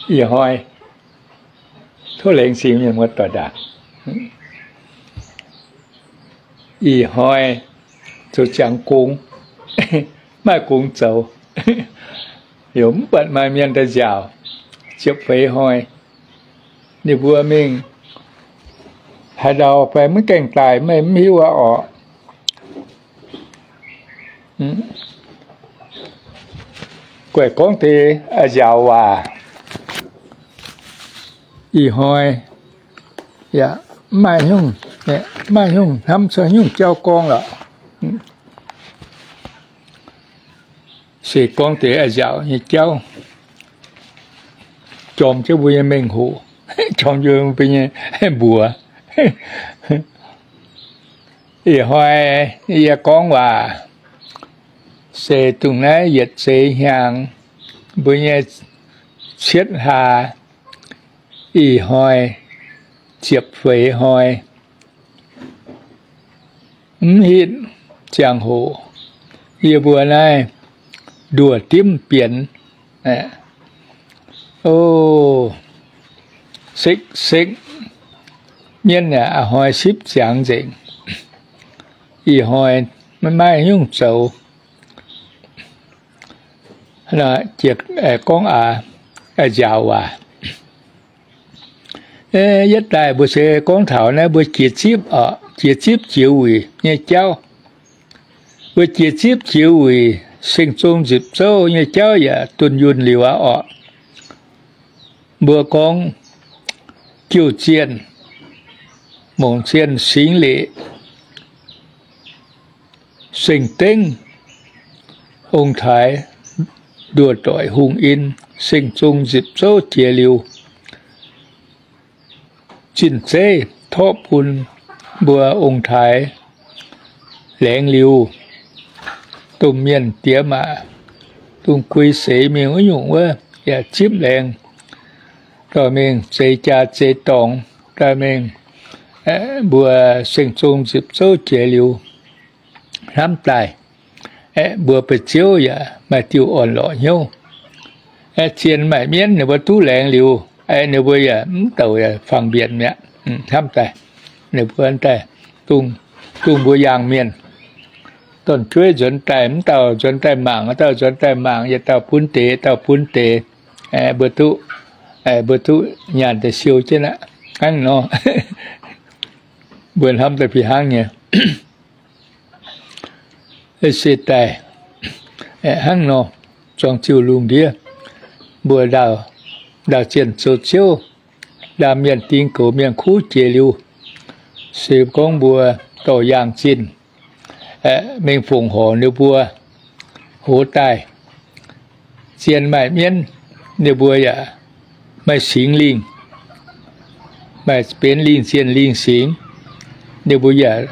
Ih hnoi tov laengz zingh mienh muoz-doic ndaangc. Ih hnoi zoux ziangx gong, maaih gong zoux, yaac mv buatc maaih mienh daaih nziaauc. Ziepc feix hnoi ninh mbuo mingh haaix ndau fai mv gaengh daaih, meih mv hiuv aqv orqc. Guaih gorngv deix a'nziaauc waac. Ih hnoi yaac mv maaih nyungc, mv maaih nyungc hnamv cuotv nyungc jauv gorngv lorqc. Se gorngv deix a'nziaauc nyei jauv, jorm jienv mbuo nyei mengh hoc, jorm jienv mbuo nyei mbuox. Ih hnoi yie gorngv waac se dongh naaiv yietc seix hnyangx mbuo nyei cietv hlaax, ih hnoi ziepc feix hnoi. Mv hitv ziangh hoc yie mbuo naaiv nduoh dimv bienx, o, sekv-sekv mienv yaac a'hnoi sipv ziangx nzengc. Ih hnoi maiv maaih nyungc zoux. Gorngv a'nziaauc waac. Yietv daaih mbuo se gorngv taux naaiv mbuo jiex zipv, jiex zipv jiex wuic nyei jauv. Mbuo jiex zipv jiex wuic, Seng Zong Nzipc Zouv nyei jauv yaac dunh yunh liuz aqv orqc. Mbuo gorngv jiu zienh, mongc zienh singx liqc, seng dengv, ong-taaix, nduoh doic hungh in, Seng Zong Nzipc Zouv jiex liuz, zinh zeiv torqv bun mbuo ong-taaix laengz liuz, domh mienh diex maac, dongh gui seix mingh wuov nyungc wuov yaac zipv laengz dorh mingh zeix jaa zeix dorngx dorh mingh. Mbuo Seng Zong Nzipc Zouv jiex liuz, hnamv daaih, aeqv, mbuo ba'ziouv yaac maaih diuh orn-lorqc hnyouv. Zien maaic mienv ninh mbuo duqv laengz liuz, aeqv, ninh mbuo yaac mv douc yaac fangx mbienc mi'aqv. Hnamv daaih, ninh mbuo daaih, dongh mbuo yangh mienh, dorn-jueiv nzuonx daaih, mv dauh nzuonx daaih mangc, dauh nzuonx daaih mangc, yietc dauh bun deix, dauh bun deix, mbuo duqv, mbuo duqv nyaanh daaih siou jienv aqv. Hnangv nor, mbuo hnamv daaih fih hnangv nyei. Se daaih, hnangv nor, zuangx ziuh lungh ndiev, mbuo ndaauh zienh zoux ziouv, ndaam mienh dingx goux mienh kuv jiex liuz, se gorngv mbuo dorh yaangh zinh mingh fongc horc ninh mbuo hoz daaih, zien maaih mienv, ninh mbuo yaac maaih singx lingh, maaih benx lingh zienh lingh singx, ninh mbuo yaac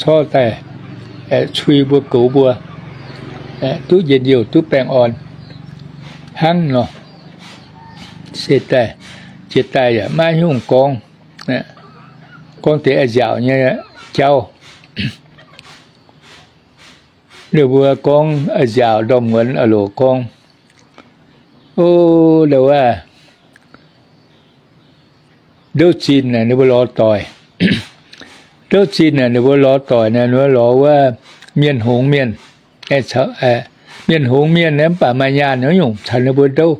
corc daaih cui mbuo goux mbuo, duqv njien-youh duqv baengh orn hnangv nor. Se daaih, jiex daaih yaac maiv nyungc gorngv, gorngv deix a'nziaauc nyei jauv. Ninh mbuo gorngv a'nziaauc ndorm muonz a'loc gorngv, o, ndouv zinh naaic ninh mbuo lorz doic. Ndouv zinh naaic ninh mbuo lorz doic naaic, ninh mbuo lorz wuov mienh hngongx mienh. Mienh hngongx mienh naaic mv baac maaih nyaanh nyungc caux ninh mbuo ndouv.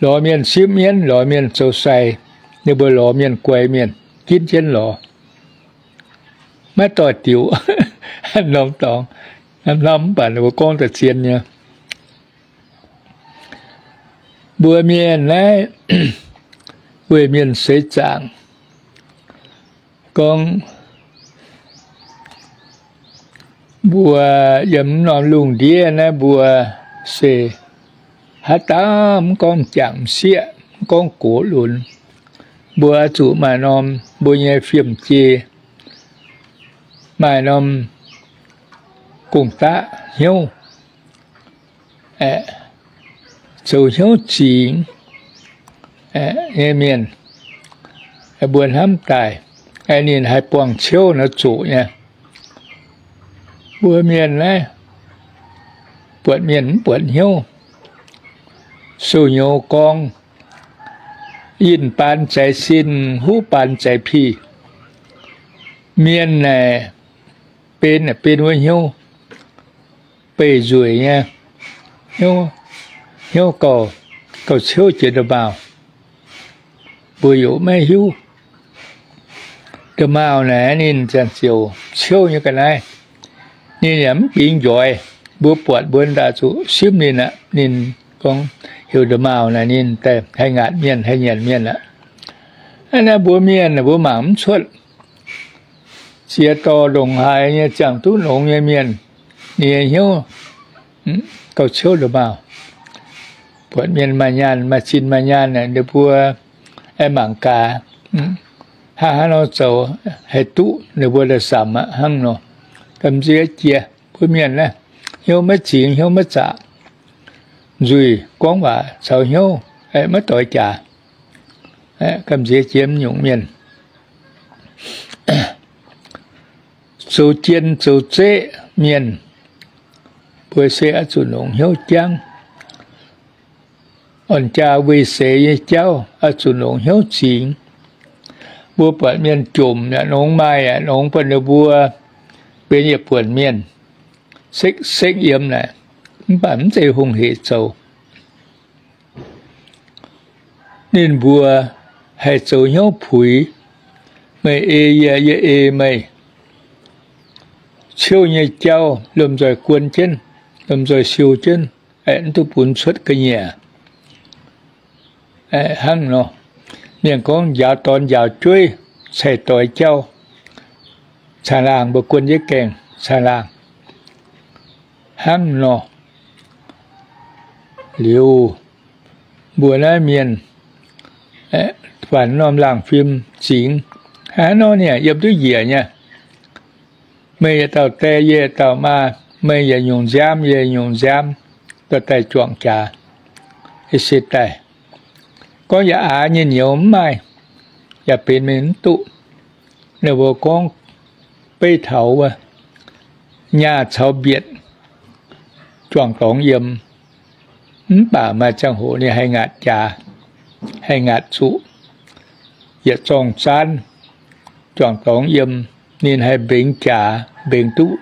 Lorz mienh sipv mienv, lorz mienh zoux sai, ninh mbuo lorz mienh guai mienh, ginv jienv lorz. Maiv doix-diuc norm dorngx, hnamv mv baac ninh mbuo gorngv daaih zien nyei. Mbuo mienh naaiv, weic mienh seix zaangc gorngv, mbuo yiem norm lungh ndiev naaiv mbuo se haaix dauh mv gorngv m'jangc m'sieqv, mv gorngv gox lunx, mbuo zuqc maaih norm mbuo nyei fiem-jei, maaih norm gong-daqv hnyouv, zoux hnyouv zingx nyei mienh, mbuo hnamv daaih, ninh haih buangh ciouv nor zoqc nyei. Mbuo mienh naaiv buatc mienh mv buatc hnyouv, Sou-nyouz gorngv, yinh baan zeix sin, huv baan zeix pih. Mienh naaic benx, benx wuov hnyouv beih nzueic nyei, hnyouv, hnyouv gauh, gauh ciouv jiex nda'maauh. Mbuo yaac maiv hiuv. Nda'maauh naaic ninh ziouc ciouv nyei ga'naaiv. Ninh yaac mv bingx njoix. Mbuo buatc mbuo daaih zuqc simv ninh aqv. Ninh gorngv heuc nda'maauh naaic ninh daaih haih ngaatc mienh, haih nyanc mienh aqv. Aa, naaiv mbuo mienh mbuo mangc mv cuotv. Ziex dorh ndongc haaix nyei ziangh duqv longx nyei mienh, ninh nyei hnyouv gauh ciouv nda'maauh. Buatc mienh maaih nyaanh, maaih zinh maaih nyaanh, ninh mbuo aengx mangc gaax, hnangv haaix nor zoux haih duqv ninh mbuo daaih samx aqv hnangv nor. Gamh nziex jiex mbuo mienh naaiv, hnyouv maiv zingx, hnyouv maiv zaqc, nzuih gorngv waac caux hnyouv maiv doix jaax. Gamh nziex jiex mv nyungc mienh. Zoux jien zoux zeqv mienh, mbuo se oix zuqc longc hnyouv jangv. Orn jaa weih seix nyei jauv oix zuqc longc hnyouv zingx. Mbuo buatc mienh jomc yaac nongx, maaih yaac nongx, buatc ninh mbuo benx yietc buonc mienh, sekv-sekv yiem naaic, mv baac mv zeiz hungh hec zoux. Ninh mbuo haih zoux hnyouv puix, meih ei yie, yie ei meih. Ciouv nyei jauv lomh nzoih guon jienv, lomh nzoih siou jienv, mv duqv bun cuotv ga'nyiec. Hnangv nor, mienh gorngv njaaux dorn njaaux jueiv cai-doix jauv, caangh laangh mbuo guon jienv gaengh caangh laangh. Hnangv nor, liuz mbuo naaiv mienh faanx norm laangh fim zingx, hnangv nor ninh yiem duqv njiec nyei. Meih yietc dauh die, yie yietc dauh maa, meih yietc nyungc nziaamv, yie yietc nyungc nziaamv, dorh daaih juangc jaax, se daaih gorngv yaac aax nyei nyouz mv maaih, yaac benx mingh mv duqv. Ninh mbuo gorngv beiv taux wuov, nyaah caux mbietc juangc dorngx yiem. Mv baac maaih ziangh hoc ninh haih ngaatc jaax, haih ngaatc zuqc yietc zorng zaanv juangc dorngx yiem, ninh haih mbengx jaax mbengx duqv,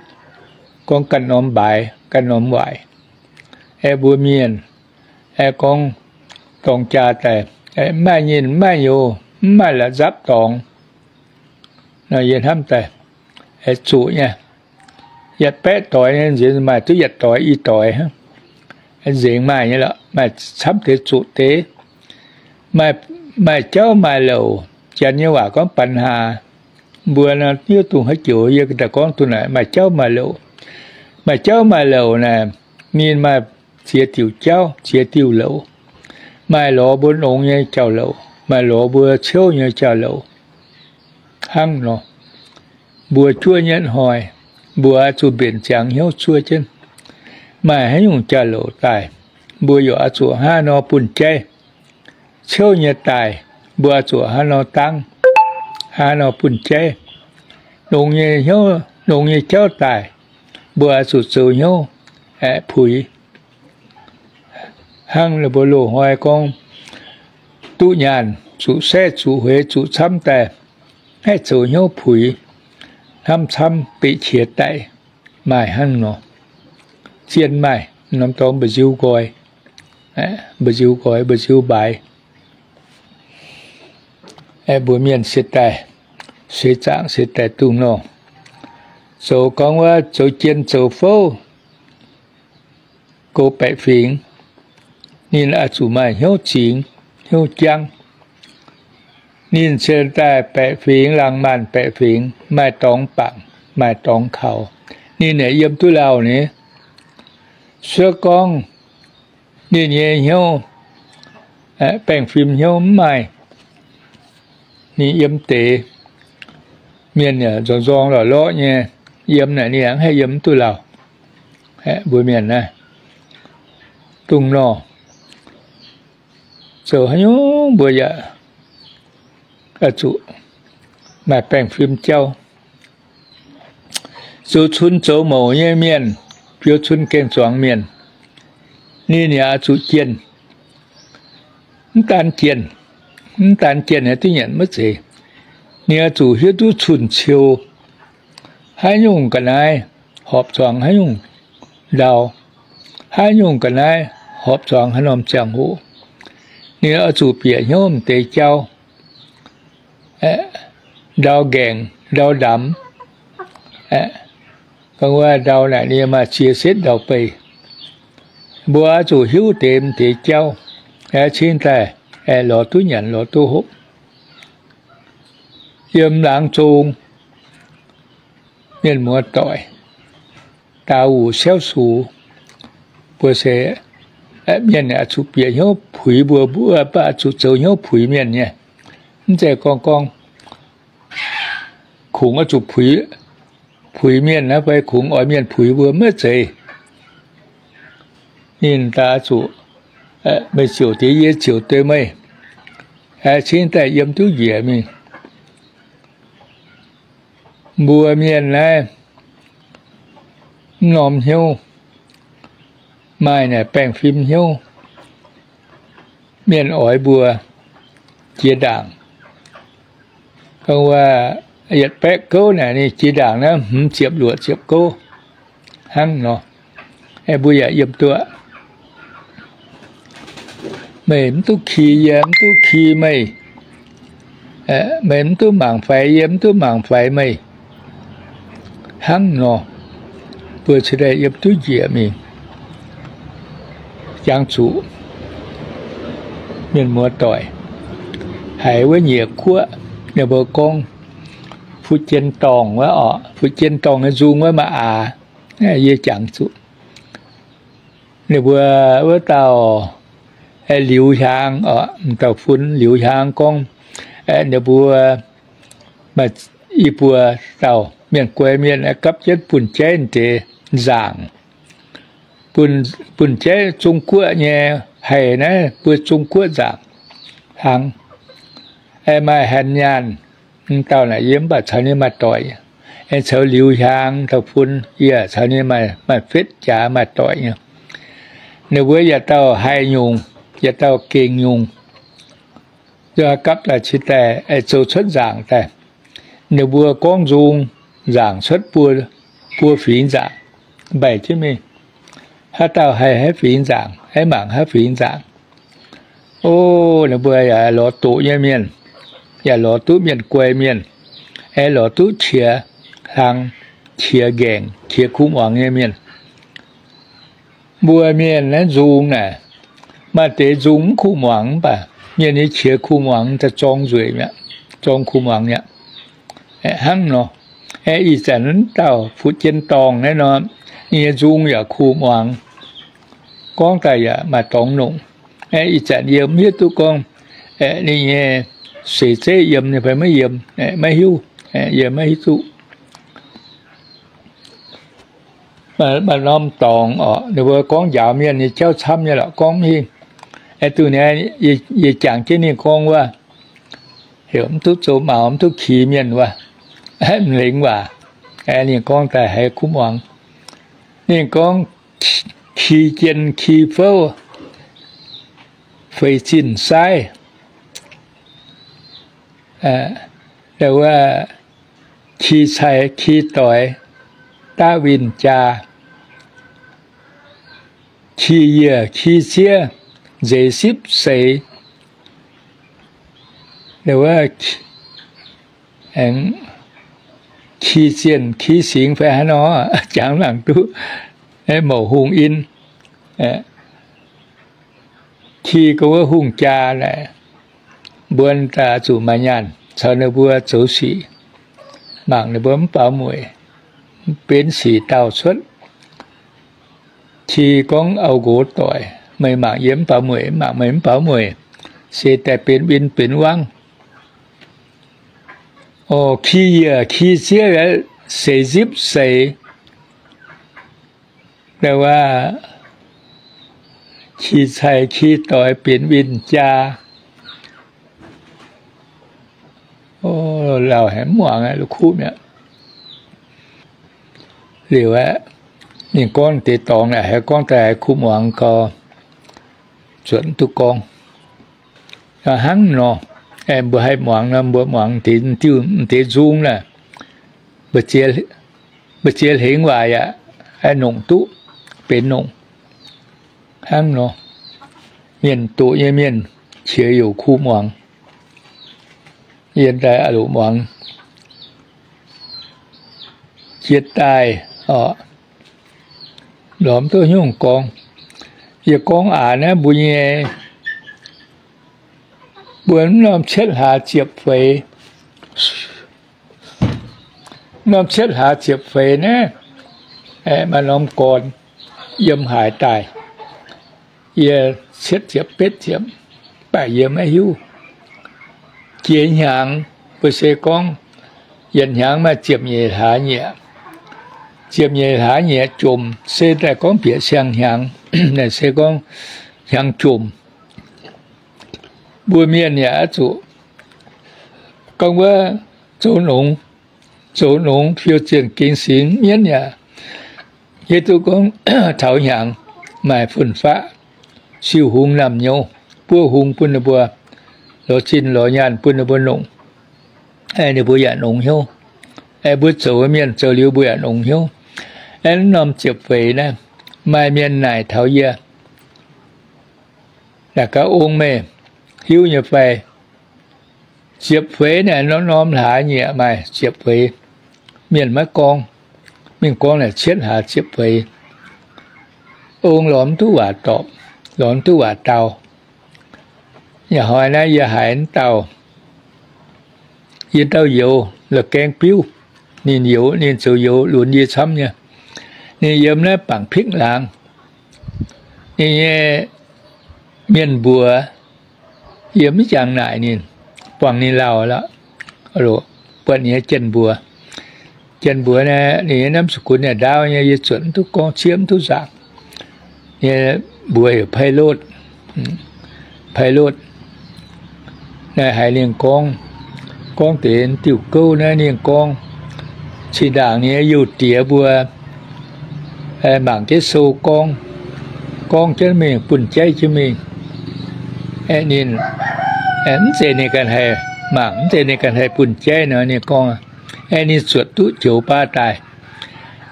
gorngv ganh norm mbaaix ganh norm waaic. Aeqv, mbuo mienh aeqv, gorngv dorng jaa daaih, mv maaih nyinh mv maaih youz, mv maaih la'zapv dorngx, yie hnamv daaih zuqc nyei. Yietc baeqv doix nzengc maaih duqv yietc doix i doix, nzengc maaih nyei lorqc, maaih camv deix zuqc deix. Maaih jauv maaih louc, janx nyei waac gorngv ปัญหา. Mbuo nor hiuv duqv haaix joux, yie daaih gorngv duqv naaic, maaih jauv maaih louc. Maaih jauv maaih louc naaic, ninh maaih ziex diuc jauv ziex diuh louc. Maaih lorz mbuo nongx nyei jauv-louc, maaih lorz mbuo ciouv nyei jauv-louc. Hnangv nor, mbuo juov nyei hnoi, mbuo oix zuqc mbenc ziangx hnyouv zuov jienv. Maaih haaix nyungc jauv-louc daaih, mbuo yaac oix zuqc hnangv nor bun jaiv. Ciouv nyei daaih, mbuo oix zuqc hnangv nor dangv, hnangv nor bun jaiv. Nongx nyei hnyouv, nongx nyei jauv daaih, mbuo oix zuqc zoux hnyouv aeqv, puix. Hnangv ninh mbuo loz-hnoi gorngv, duqv nyaanh zuqc saeqv zuqc hueix zuqc camv daaih, haih zoux hnyouv puix, hnamv camv beqc qiex daic, maaih hnangv nor. Zien maaih norm dorngx mba'nziu nqoi, mba'nziu nqoi mba'nziu mbaaix. Mbuo mienh se daaih, seix zaangc se daaih dongh nor, zoux gorngv wuov zoux jien zoux fouv, goux baeqc fingx, ninh oix zuqc maaih hnyouv zingx, hnyouv jangv. Ninh se daaih baeqc fingx, laangz maanc baeqc fingx, maaih dorngx bangc, maaih dorngx kaux, ninh yaac yiem duqv lauh ni. Se gorngv ninh nyei hnyouv, baengh fim hnyouv mv maaih, ninh yiem deix, mienh yaac nzorng nzorng lorqc lorqv nyei, yiem naaic ninh yaac mv haih yiem mv duqv lauh. Mbuo mienh naaiv, dongh nor, zoux haaix nyungc mbuo yaac oix zuqc maaih baengh fim jauv. Zoux cun zoux mouc nyei mienh, biux cun gaeng-zuangx mienh, ninh yaac oix zuqc jienh. mv daan jienh, mv daan jienh aeqv, duqv nyanc maiv zeiz. Ninh oix zuqc hiuv duqv cun-ciou, haaix nyungc ga'naaiv horpc zuangx haaix nyungc ndau, haaix nyungc ga'naaiv horpc zuangx haaix norm ziangh hoc. Ninh oix zuqc bieqc hnyouv m'deix jauv, ndau nqaengc, ndau ndamx, ga'naaiv ndau naaic ninh maaih ziex setv ndau-beih. Mbuo oix zuqc hiuv deix m'deix jauv, cingx daaih lorz duqv nyanc lorz duqv hopv. Yiem laangz zong mienh muoz doic, daauh wuc siauv sux, mbuo se mienh oix zuqc bieqc hnyouv puix mbuo, mbuo mv baac oix zuqc zoux hnyouv puix mienh nyei. Mv zeiz gorngv gorngv kungx oix zuqc puix mienh naaiv fai kungx oix mienh puix mbuo maiv zeiz. Ninh daaih zuqc, meih ziouc deix yie ziouc deix meih, cingx daaih yiem duqv njiec mingh. Mbuo mienh naaiv mv norm hnyouv, maaih naaic baengh fim hnyouv, mienh oix mbuo jiex ndaangc. Gorngv wuov, yietc baeqv gouv naaic ninh jiex ndaangc naaiv hmz ziepc luoqc ziepc gouv hnangv nor. Mbuo yaac yiem duqv, meih mv duqv ki yie mv duqv ki meih, meih mv duqv mangc faix yie mv duqv mangc faix meih hnangv nor, mbuo cingx daaih yiem duqv njiec mingh. Jangx zuqc mienh muoz doic, haiz wuov nyieqc guoqv ninh mbuo gorngv Fu Jien Dorngh wuov oc, Fu Jien Dorngh nyei nzung wuov maaih aax, yie jangx zuqc. Ninh mbuo wuov dauh Liuz Hiaang oc, dauh fun Liuz Hiaang gorngv ninh mbuo maaih i buo dauh mienh guai mienh gapv jienv bun jaiv deix nzaangc, bun jaiv Zong Guoqv nyei, haih naaiv mbuo Zong Guoqv nzaangc hlang. Maaih Hanx Nyaanh, dauh naaic yie mv baac caux ninh maaih doic, aengx caux Liuz Hiaang dauh fun yie caux ninh maaih fetv jaax maaih doic nyei. Ninh mbuo yietc dauh haih nyungc, yietc dauh gengh nyungc. Nzunc gapv daaih cingx daaih zoux cuotv nzaangc daaih. Ninh mbuo gorngv nzung, nzaangc cuotv buo, buo fingx nzaangc, mbaih jienv mingh. Haaix dauh haih haaix fingx nzaangc, aengx mangc haaix fingx nzaangc. O, ninh mbuo yaac lorz doqc nyei mienh, yaac lorz duqv mienh guai mienh, aengx lorz duqv qiex hlang, qiex nqaengc, qiex kuv muangx nyei mienh. Mbuo mienh naaiv nzung naaic, maaih deix nzung mv kuv muangx mv baac mienh nyei qiex kuv muangx daaih zorng nzueic mi'aqv, zorng kuv muangx mi'aqv. Hnangv nor, ih zanc naaiv dauh Fu Jien Dorngh naaiv nor, ninh nyei nzung yaac kuv muangx, gorngv daaih yaac maaih dorngx longc. Ih zanc yie mv hiuv duqv gorngv ninh nyei seix zeiv yiem nyei fai maiv yiem, maiv hiuv, yie maiv hiuv duqv. Maaih norm dorngx oc, ninh mbuo gorngv njaaux mienh nyei jauv camv nyei lorqc, gorngv mv hingh. Aeqv, duqv naaiv yie jangx jienv ninh gorngv wuov, heuc mv duqv zoux maux, mv duqv ki mienh wuov, m'lengz waac. Ninh gorngv daaih haiz kuv muangx. Ninh gorngv, ki jien ki fouv, feix zinh saaiv, wuov, ki cai ki doix, daav winh jaa, ki yiec ki ziev, nzeix sipv seix, wuov, aengx ki zienh ki singx fai haaix nor, jangx nangc duqv, mouc hungh in, ki gorngv wuov hungh jaa naaic, mbuo daaih zuqc maaih nyaanh caux ninh mbuo zoux sic, mangc ninh mbuo mv baaux mueic, benx sic dauh cuotv. Ki gorngv auv-nqox doic, meih mangc yie mv baaux mueic, mangc meih mv baaux mueic, se daaih benx win benx wangv. O, ki yiec ki ziev seix nzipv seix, wuov, ki cai ki doix benx win jaa. Lauh haic mv muangx, la'kuqv mi'aqv. Liuz aeqv, ninh gorngv deix dorngx naaic haiz gorngv daaih kuv muangx gau, zuotc mv duqv gorngv. Hnangv nor, mbuo haih muangx nor, mbuo muangx diuh, m'deix nzung naaic, mbu'ziex hlengx waac yaac haih nongc duqv, benx nongc. Hnangv nor, mienh doqc nyei mienh qiex youc kuh muangx. Yie daaih a'loc muangx jiex daaih oc, lorz mv duqv hnyouv gorngv. Yie gorngv aax naaiv mbuo nyei, mbuo mv norm cietv hlaax ziepc feix, norm cietv hlaax ziepc feix naaiv, maaih norm gorn yiem haaix daaih. Yie cietv ziepc betv ziepc, mv baac yie maiv hiuv. Jiex hnyangx, mbuo se gorngv yietc hnyangx maaih ziepc nyeic hlaax nyieqc. Ziepc nyeic hlaax nyieqc jomc, se daaih gorngv bieqc siang-hnyangx, naaic se gorngv hnyangx jomc. Mbuo mienh yaac oix zuqc gorngv wuov zoux nongx, zoux nongx fiou zienh gengx singx mienv yaac, hiuv duqv gorngv taux hnyangx maaih fun-faqv siou hungh naamh nyouz, buov hungh bun ninh mbuo, lorz zinh lorz nyaanh bun ninh mbuo nongc. Ninh mbuo yaac nongx hnyouv. Mbuo zoux mienh zoux liuz mbuo yaac nongx hnyouv. Aeqv, norm ziepc feix naaiv, maaih mienh naaic taux yie, naaic gaax, Ong, meih hiuv nyei fai? Ziepc feix naaic norm-norm hlaax nyieqc maaih ziepc feix. Mienh maiv gorngv. Mingh gorngv naaic cietv hlaax ziepc feix. Ong lorz mv duqv waac dorpc, lorz mv duqv waac dau. Yaac hnoi naaiv yie haiz mv dauh, yie dauh youz la'gaeng biuv. Ninh youz, ninh zoux youz lunx yie camv nyei. Ninh yiem naaiv bangc pikv laangz. Ninh nyei mienh mbuox yie mv jangx naaic ninh, buangh ninh lauh lorqc. Buatc ninh nyei jien mbuox, jien mbuox naaiv, ninh nyei namv sกุล ยาดอง nyei, yie zuotc mv duqv gorngv, ciev mv duqv nzaangc. Ninh mbuox heuc ไพโรจน์, ไพโรจน์. Naaiv haiz ninh gorngv, gorngv deix diuh gouv naaiv ninh gorngv, zinh ndaangc ninh nyei youh diex mbuo mangc jienv sou gorngv, gorngv jienv mingh, bunh jaiv jienv mingh. Ninh mv zeiz ninh ganh haih mangc, mv zeiz ninh ganh haih bunh jaiv nor, ninh gorngv, aeqv, ninh zuotc duqv joux baav daaih.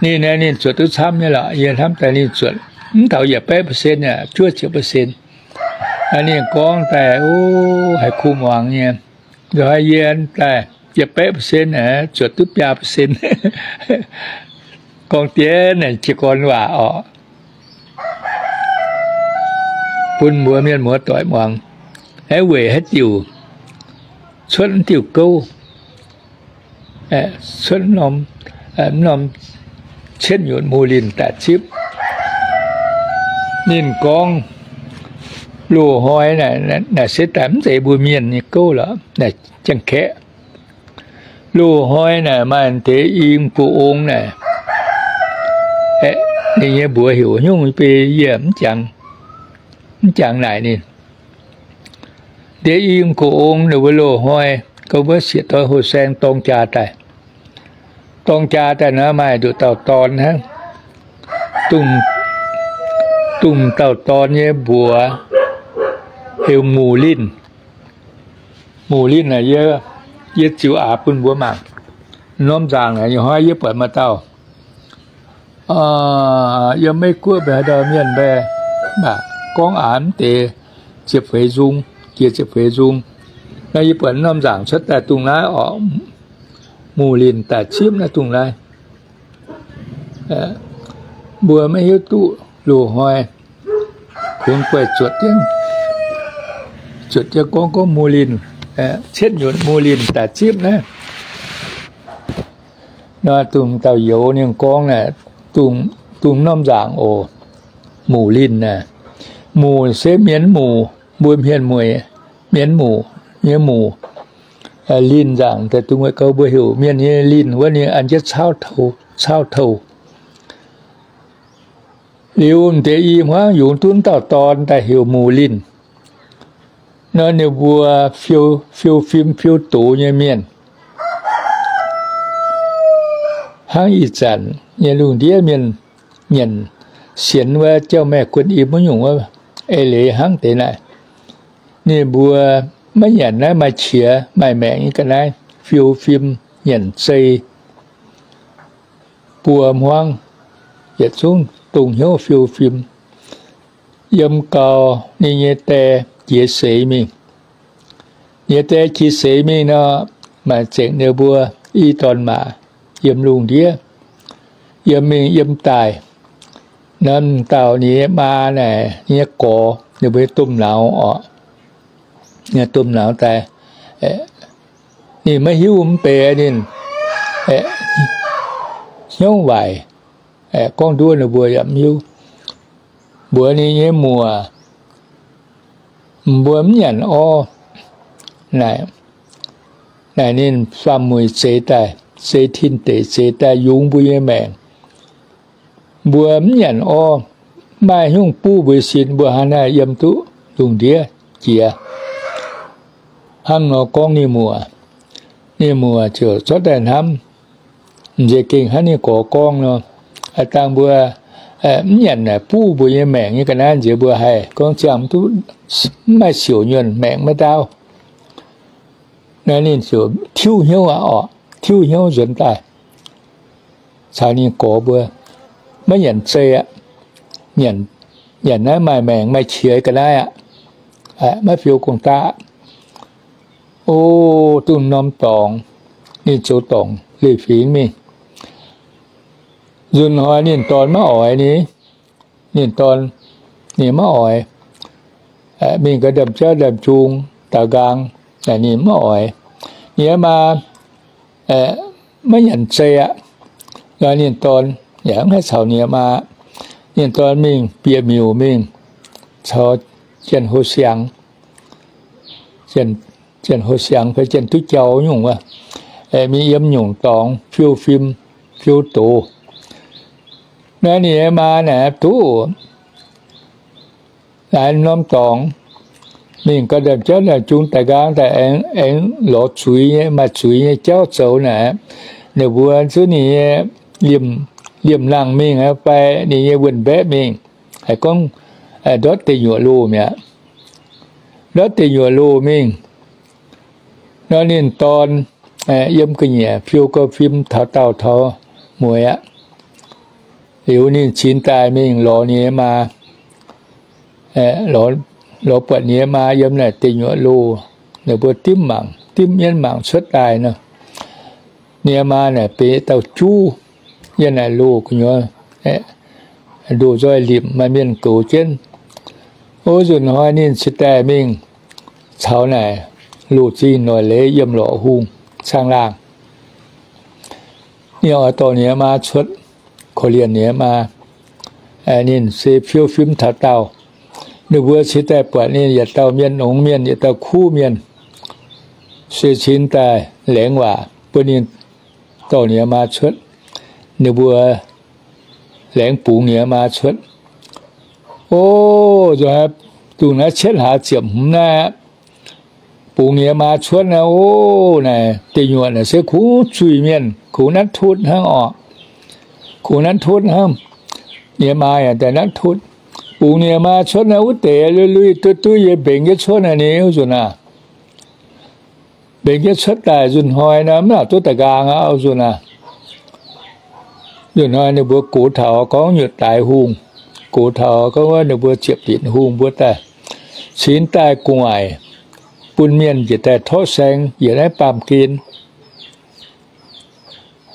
Ninh, ninh zuotc duqv camv nyei lorqc. Yie hnamv daaih ninh zuotc mv taux yietc baeqv percent, juov ziepc percent. Ninh gorngv daaih, o, haiz kuh muangx nyei. Nzunc hnoi yie daaih yietc baeqv percent aeqv, zuotc duqv biaa percent. Gorngv deix naaic jiez gorn waac orqc, bun mbuo mienh muoz-doic muangx. Aeqv, weic haaix diuc cuotv diuh gouv, cuotv norm cietv nyutc muz linh daaih zipv. Ninh gorngv, loz-hnoi naaic se daaih mv zeiz mbuo mienh nyei gouv lorqc, naaic Janx-Kaeqv. Loz-hnoi naaic maaih deix i mv gu ong naaic, ninh nyei mbuox heuc haaix nyungc nyei beiv yie mv jangx naaic ninh. Deix i mv gu ong ninh mbuo loz-hnoi gorngv wuov sieqv doix houh saeng dorng jaa daaih. Dorng jaa daaih nor maaih nduqc dauh dorn hnangv. Dongh dauh dorn nyei mbuox heuc Muc Linh. Muc Linh aeqv, yie ziux aax bun mbuo mangc. Norm nzaangc naaic, ih hnoi yie buatc maaih dauh yiem Meiv Guoqv mbaih haaix dauh mienh mbaih, mv baac gorngv aax mv deix ziepc feix nzung, jiex ziepc feix nzung. Naaiv yie buatc norm nzaangc cuotv daaih dongh naaiv orqc, Muc Linh daaih zipv naaiv dongh naaiv. Mbuo maiv hiuv duqv loz-hnoi kungx guaih zuotc jienv, zuotc jienv gorngv, gorngv Muc Linh, cietv nyutc Muc Linh daaih zipv naaiv. Nor dongh dauh youz ninh gorngv naaic, dongh norm nzaangc oc, Muc Linh naaic. Muc se mienv muc, mbuo mienh mueic, mienv muc nyei muc. Linh nzaangc daaih dongh wuov gouv mbuo heuc mienh nyei linh wuov, ninh an jienv caauv touh. Liuz m'deix i hmuangv yungz duqv dauh dorn daaih heuc Muc Linh. Nor ninh mbuo fiou fim fiou doz nyei mienh. Hnangv ih zanc nyei lungh ndiev mienh nyanc sienx wuov jauv-maeqv guon im wuov nyungc wuov, eix leiz hnangv deix naaic. Ninh mbuo maiv nyanc naaiv maaih qiex maaih maengc nyei ga'naaiv, fiou fim, nyanc zei, buo hmuangv, yietc zungv dongh hnyouv fiou fim. Yiem gau, ninh nyei die jiex seix mingh. Ninh nyei die jiex seix mingh nor, maaih zengc ninh mbuo i dorn maac yiem lungh ndiev, yiem mingh yiem daaih. Naaiv dauh ninh nyei maa naaic, ninh nyei gorx, ninh mbuo nyei domh nauz orqc, ninh domh nauz daaih, ninh maiv hiuv mv bei ninh hnyouv waaic, gorngv nduov ninh mbuo yaac mv hiuv. Mbuox ninh nyei muoc, mbuo mv nyanc orv. Naaic, naaic ninh faam-mueic zeix daaih, zeix tin-deic zeix daaih yungz mbuo nyei maengc. Mbuo mv nyanc orv, maaih haaix nyungc buv mbuo sin, mbuo hnangv haaix nor yiem duqv lungh ndiev jiex? Hnangv nor gorngv ninh muoc, ninh muoc ziouc zorqv daaih hnamv, m'nziex gengh hnangv ninh gorx gorngv nor, dangh mbuo mv nyanc naaic buv mbuo nyei maengc nyei ga'naaiv nziex mbuo haih gorngv ziangh duqv mv maaih siouc nyuonh maengc maiv ndaauv. Naaiv ninh ziouc tiuv hnyouv aqv orqc, tiuv hnyouv nzuonx daaih caux ninh gorx mbuo, maiv nyanc zei aqv. Nyanc naaiv maaih maengc maaih qiex ga'naaiv aqv. Maiv fiou gong-daqv. O, duqv norm dorngx, ninh zoux dorngc leiz-fingx mingh. Nzunc hnoi ninh dorn maiv oix ni. Ninh dorn, ninh maiv oix. Mingh ga'ndaam jauv ndaam jung daaux nqaang, ninh maiv oix. Ninh maa maiv nyanc zei aqv. Nor ninh dorn yaac mv haih caux ninh maa. Ninh dorn mingh bieqc miuc mingh caux Janx-Houh Siangx, Janx-Houh Siangx fai Janx-Duqv Jauv nyungc wuov, mingh yiem nyungc dorngx fiou fim, fiou doz. Naaiv ninh nyei maa naaic duqv laaix norm dorngx, mingh ga'ndaam jauv ndaam jung daaih nqaang daaih aengx, aengx lorz zuiz nyei, maaih zuiz nyei jauv zoux naaic, ninh mbuo zuqc ninh nyei liemh, liemh nangh mingh fai ninh nyei wuonh mbaeqv mingh, haiz gorngv ndortv deic nyuoqc loh mi'aqv. Ndortv deic nyuoqc loh mingh, nor ninh dorn yiem ga'nyiec fiou gau fim taux daauh taux mueiz aqv. Liuz ninh cingx daaih mingh lorz ninh nyei maa, lorz buatc ninh nyei maa yiem naaic deic nyuoqc loh, ninh mbuo dimv mangc, dimv mienv mangc cuotv daaih nor, ninh nyei maa naaic benx dauh juv yiem naaic loh gu'nyuoz, ndoh nzoih limc maaih mienh goux jienv. O, nzunc hnoi ninh cingx daaih mingh caux naaic loh zingh noic leiz yiem lorqc hungh caangh laangh. Ninh oix dorh ninh nyei maa cuotv, korv-lienh ninh nyei maa. Ninh se fiou fim taux daauh, ninh mbuo cingx daaih buatc ninh yietc dauh mienh nongx mienh, yietc dauh kuv mienh, se cingx daaih laengz waac bun ninh dorh ninh nyei maa cuotv. Ninh mbuo laengz bungx ninh nyei maa cuotv. O, nzunc dongh naaiv cietv hlaax ziepc hmz naaiv, bungx ninh nyei maa cuotv naaiv, o, naaic deic nyuoqc naaic se kungx zuiz-mienh, kungx natv tutv hnangv orqc. Kungx natv tutv hnangv. Ninh nyei maa yaac daaih natv tutv. Bungx ninh nyei maa cuotv naaiv wuov deix lui-lui duqv duqv yie mbenc jienv cuotv naaic, ninh wuov nzunc aac, mbenc jienv cuotv daaih nzunc hnoi naaiv mv laac duqv da'nqaang aqv, nzunc aac. Nzunc hnoi ninh mbuo gox taux gorngv nyutc daix hungh, gox taux gorngv wuov ninh mbuo ziepc dinc hungh mbuo daaih, cingx daaih gu'nguaaic bun mienh njiec daaih torqv saeng yietc naaiv baamh gen.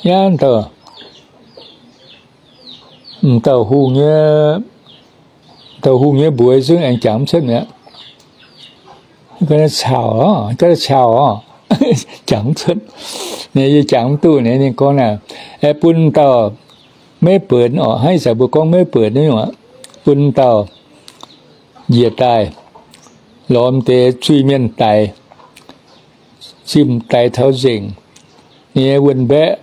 Nyaanh dauh, dauh hungh nyei, dauh hungh nyei mbuox zungv aengx jangx mv cuotv mi'aqv. Ga'naaiv caux, ga'naaiv caux, jangx mv cuotv. Ninh yie jangx mv duqv, ninh gorngv naaic, bun dauh Meiv Buonc orqc, hnangv ih zanc mbuo gorngv Meiv Buonc naaiv nyungc aqv, bun dauh njiec daaih lorz deix zuiz-mienh daix, zimh daix taux nzengc. Ninh nyei wuonh mbaeqv,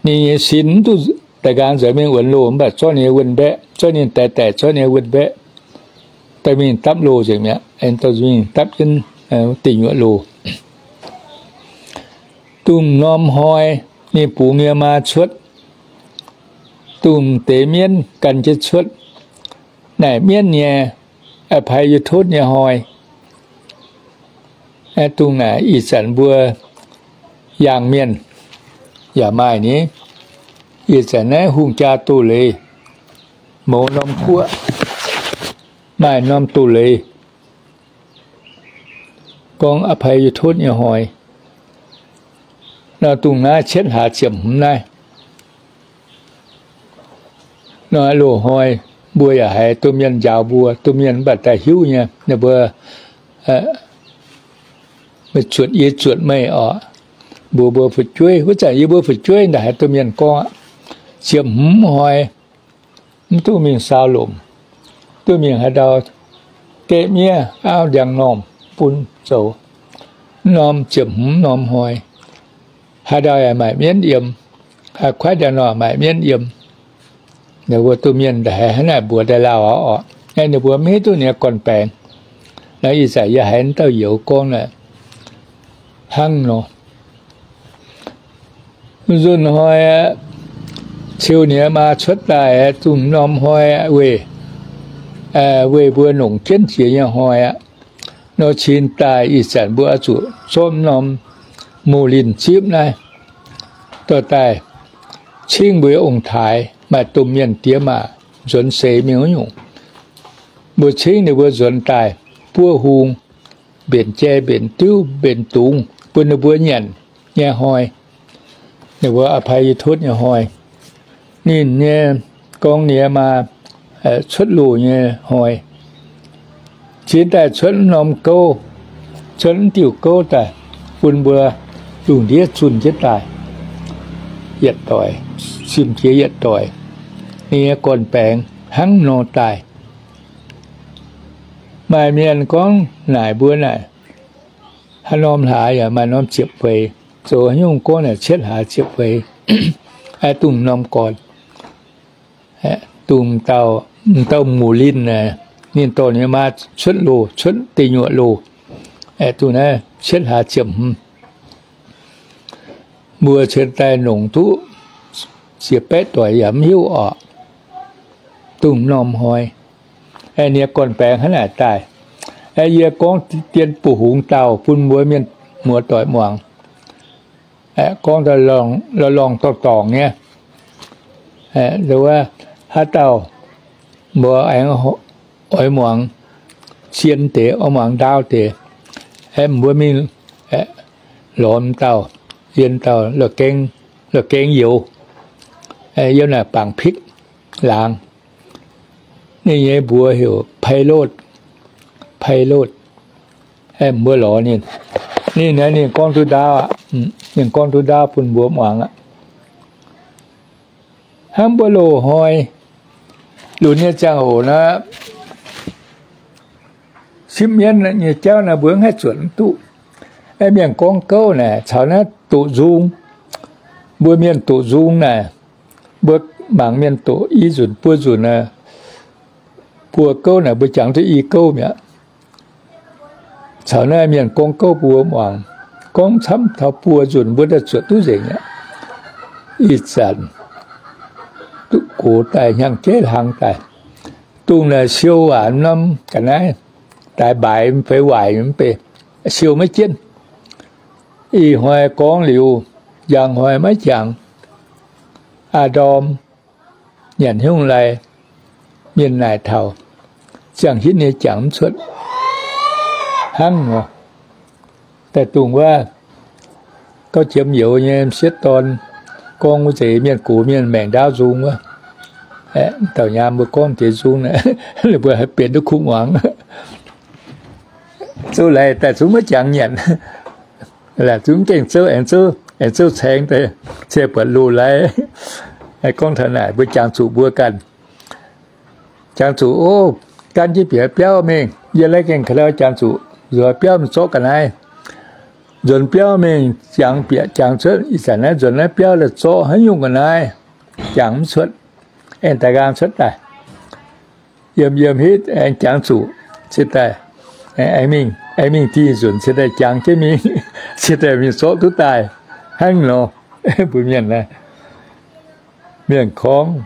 ninh nyei sin mv duqv daaih nqaang nzuonx mingh wuonx loh, mv baac zorqv ninh nyei wuonh mbaeqv, zorqv ninh daix daic, zorqv ninh nyei wuonh mbaeqv, daaih mingh dapv loh nzengc mi'aqv. Aengx dorh mingh dapv jienv deic nyuoqc loh. Dongh norm hnoi ninh bungx nyei maa cuotv, dongh deix mienv gan jienv cuotv. Naaic mienv nyei, a'paaix yie totv nyei hnoi, Aeqv, dongh naaic ih zanc mbuo yangh mienh yaac maaih ni. Ih zanc naaiv hungh jaa doz-leiz, mouz norm guoqv maaih norm doz-leiz, gorngv อภัยโทษ nyei hnoi. Nor dongh naaiv cietv hlaax ziepc hmz naaiv, nor loz-hnoi mbuo yaac haiz domh mienh njaaux mbuo. Domh mienh mv baac daaih hiuv nyei, ninh mbuo meih zuotc yie zuotc meih oc, mbuox mbuo fu'jueiv. Wuov zanc yie mbuo fu'jueiv daaih haiz domh mienh gorngv aqv, ziepc hmz hnoi mv duqv mingh saau lomc, duqv mingh haaix ndau gaeqv miev auv ndiangx-normh bun zoux. Mv norm ziepc hmz norm hnoi, haaix ndau yaac maaic mienv yiem, haaix kuaaiv ndiangx-normh maaic mienv yiem. Ninh mbuo domh mienh haiz hnangv naaic mbuox daaih lauh oc. Ninh mbuo maiv hiuv duqv ninh nyei gorn-baengx. Naaiv ih zanc yie haiz dauh youz gorngv naaic hnangv nor. Nzunc hnoi, ciou ninh maa cuotv daaih, dongh norm hnoi, weih, weih mbuo longc jienv jiex nyei hnoi aqv. Nor cin daaih ih zanc mbuo oix zuqc zorqv norm muh linh zipv naaiv dorh daaih cingv mbuo ong-taaix, maaih domh mienh diex maac nzuonx seix mingh wuov nyungc. Mbuo cingv ninh mbuo nzuonx daaih buov hung, mbenc jai mbenc diuv mbenc dungz bun ninh mbuo nyanc nyei hnoi. Ninh mbuo อภัยโทษ nyei hnoi. Ninh nyei, gorngv ninh nyei maa cuotv loh nyei hnoi. Cingx daaih cuotv norm gouv, cuotv diuh gouv daaih bun mbuo lungh ndiev zunh jienv daaih, yietc doic, simx jiex yietc doic. Ninh nyei gorn-baengx hnangv nor daaih. Maaih mienh gorngv naaic mbuo naaic, haaix norm hlaax yaac maaih norm ziepc feix, zoux haaix nyungc gorngv naaic cietv hlaax ziepc feix, dongh norm gorn, dongh dauh, dauh muc linh naaic, ninh dorh ninh maa cuotv loh, cuotv deic nyuoqc loh, dongh naaiv cietv hlaax ziepc hmz. Mbuo cien daaih longc duqv ziex baeqv doic yaac mv hiuv oc. Dongh norm hnoi, ninh nyei gorn-baengx hnangv naaic daaih. Yie gorngv dien buoz-hungx dauh bun mbuo mienh muoz-doic muangx. Gorngv lorngh dorngh nyei, wuov haaix dauh mbuo aengx oix muangx zien deix, oix muangx ndaauv deix, mbuo mingh lorz dauh, yiem dauh la'gengh youz, yiem naaic bangc pikv laangz. Ninh nyei mbuox heuc Pilot, Pilot. Mbuo lorz ninh. Ninh aeqv, ninh gorngv duqv ndaauv aqv. Ninh gorngv duqv ndaauv bun mbuo muangx aqv. Hnangv mbuo loz-hnoi lunx nyei ziangh hoc naaiv, sipv mienv nyei jauv naaiv mbuo mv haih zuotc mv duqv. Mienh gorngv gouv naaic caux naaiv doqc nzung. Mbuo mienh doqc nzung naaic, mbuo mangc mienh doqc i nzunc buo nzunc, buo gouv naaic mbuo jangx duqv i gouv mi'aqv. Caux naaiv mienh gorngv gouv mbuo muangx, gorngv camv taux buo nzunc mbuo daaih zuotc duqv nzengc aqv. Ih zanc duqv gox daaih hnyangx-jeiv hlang daaih, dongh naaic siou waac norm ga'naaiv, daaih mbaaix feix waaic mv bei, siou maiv jienv. Ih hnoi gorngv liuz, njang hnoi maiv jangx. Aa ndorm nyanc hnyungv lai, mienh naaic taux, ziangh hitv nyei jangx mv cuotv hnangv nor. Daaih dongh wuov gauh jiem youz nyei m'sieqv dorn gorngv wuov deix mienh gox mienh maengc ndaauv nzung wuov, dauh nyaam mbuo gorngv deix nzung naaic, ninh mbuo haih benx duqv kuv muangx. Zouv laih daaih zungv maiv jangx nyanc. Laih zungv gengh zouv, aengx zouv, aengx zouv caengx daaih, se buatc loz-laih. Gorngv taux naaic mbuo jangx zuqc mbuo ganh, jangx zuqc, o, gan jienv bieqc biauv mingh. Yie laih gengh ka'ndau jangx zuqc nzuonx biauv mingh zorqv ga'naaiv. Nzuonx biauv mingh jangx bieqc jangx cuotv, ih zanc naaiv nzuonx naaiv biauv daaih zorqv haaix nyungc ga'naaiv jangx mv cuotv, aengx daaih nqaang cuotv daaih. Yiem yiem hitv aengx jangx zuqc, ciex daaih aengx mingh, aengx mingh diuh nzunc ciex daaih jangx jienv mingh, ciex daaih mingh zorqv duqv daaih hnangv nor. Mbuo mienh naaiv, mienh gorngv,